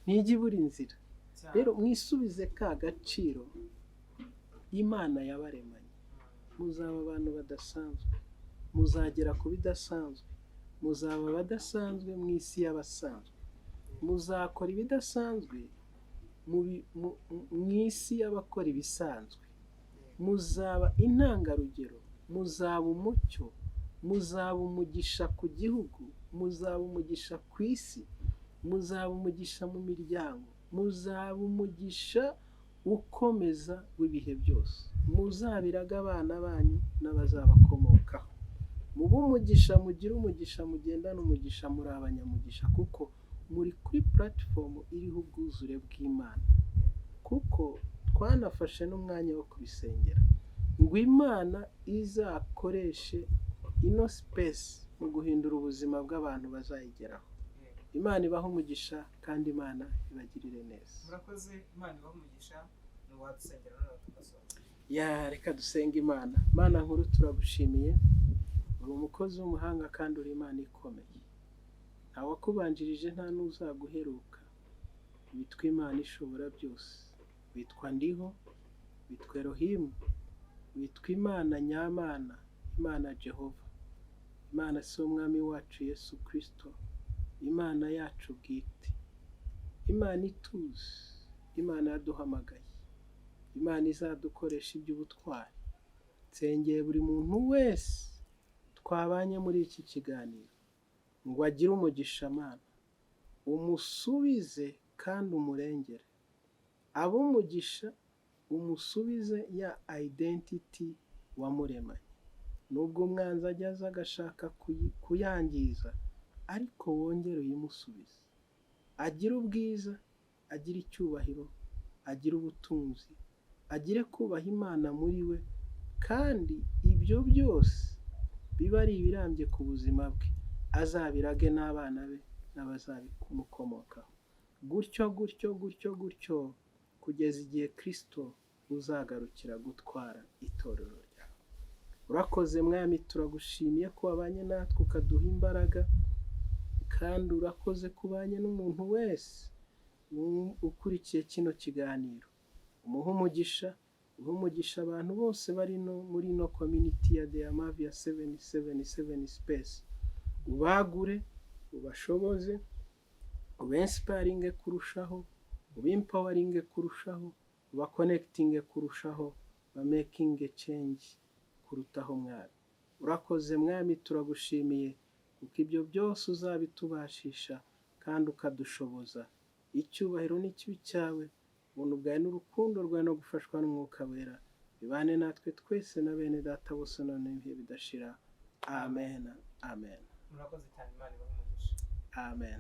ntijya ibura inzira. Rero mwisubize ka gaciro Imana yabaremanye, muzaba abantu badasanzwe, muzagera ku bidasanzwe, muzaba abadasanzwe mu isi y'abasanzwe, muzakora ibidasanzwe mu isi y'abakora ibisanzwe, muzaba intangarugero, muzaba umucyo, muzaba umugisha ku gihugu, muzaba umugisha ku isi, muzaba umugisha mu miryango, muzaba umugisha ukomeza w'ibihe byose, muzabiraga abana banyu n'abazabakomokaho. Mube umugisha, mugire umugisha, mugendane umugisha, muri abanyamugisha, kuko muri kuri platform iriho ubwuzure bw'Imana. Kuko twanafashe n'umwanya wo kubisengera ngo Imana izakoreshe ino space mu guhindura ubuzima bw'abantu bazayigeraho. Imana ibahe umugisha kandi Imana ibagirire neza. Murakoze, Imana ibahe umugisha. Ni uwadusengera noneho tugasoza. Ya, reka dusenge Imana. Mana nkuru, turagushimiye, uri umukozi w'umuhanga kandi uri Imana ikomeye. Nta wakubanjirije, nta n'uzaguheruka. Witwa Imana ishobora byose, witwa Ndiho, witwa Erohimu, witwa Imana nyamana, Imana Jehova, Imana si Umwami wacu Yesu Kirisito, Imana yacu bwite, Imana ituzi, Imana yaduhamagaye, Imana izadukoresha iby'ubutwari. Nsengeye buri muntu wese twabanye muri iki kiganiro ngo agire umugisha. Mana, umusubize kandi umurengere, abe umugisha, umusubize ya identity wamuremanye. Nubwo umwanzi ajya aza agashaka kuyangiza, ariko wongere uyimusubize, agire ubwiza, agire icyubahiro. agire ubutunzi, agire kubaha Imana muri we, kandi ibyo byose biba ari ibirambye ku buzima bwe, azabirage n'abana be n'abazabimukomokaho, gutyo gutyo gutyo gutyo, kugeza igihe Kristo uzagarukira gutwara itorero ryawe. Urakoze Mwami, turagushimiye ko wabanye natwe ukaduha imbaraga, kandi urakoze kubanye n'umuntu wese ukurikiye kino kiganiro. Umuhe umugisha, uhe umugisha abantu bose bari no muri ino community ya The Amavia 777 Space. Ubagure, ubashoboze, ubinspiringe kurushaho, ubempoweringe kurushaho, ubaconnectinge kurushaho, bamakinge change kurutaho Mwami. Urakoze Mwami, turagushimiye kuko ibyo byose uzabitubashisha kandi ukadushoboza. Icyubahiro n'ikibi cyawe, ubuntu bwawe n'urukundo rwawe no gufashwa n'Umwuka Wera bibane natwe twese na bene data bose none ibihe bidashira. Amen, amen. Murakoze cyane, Imana ibahe umugisha. Amen.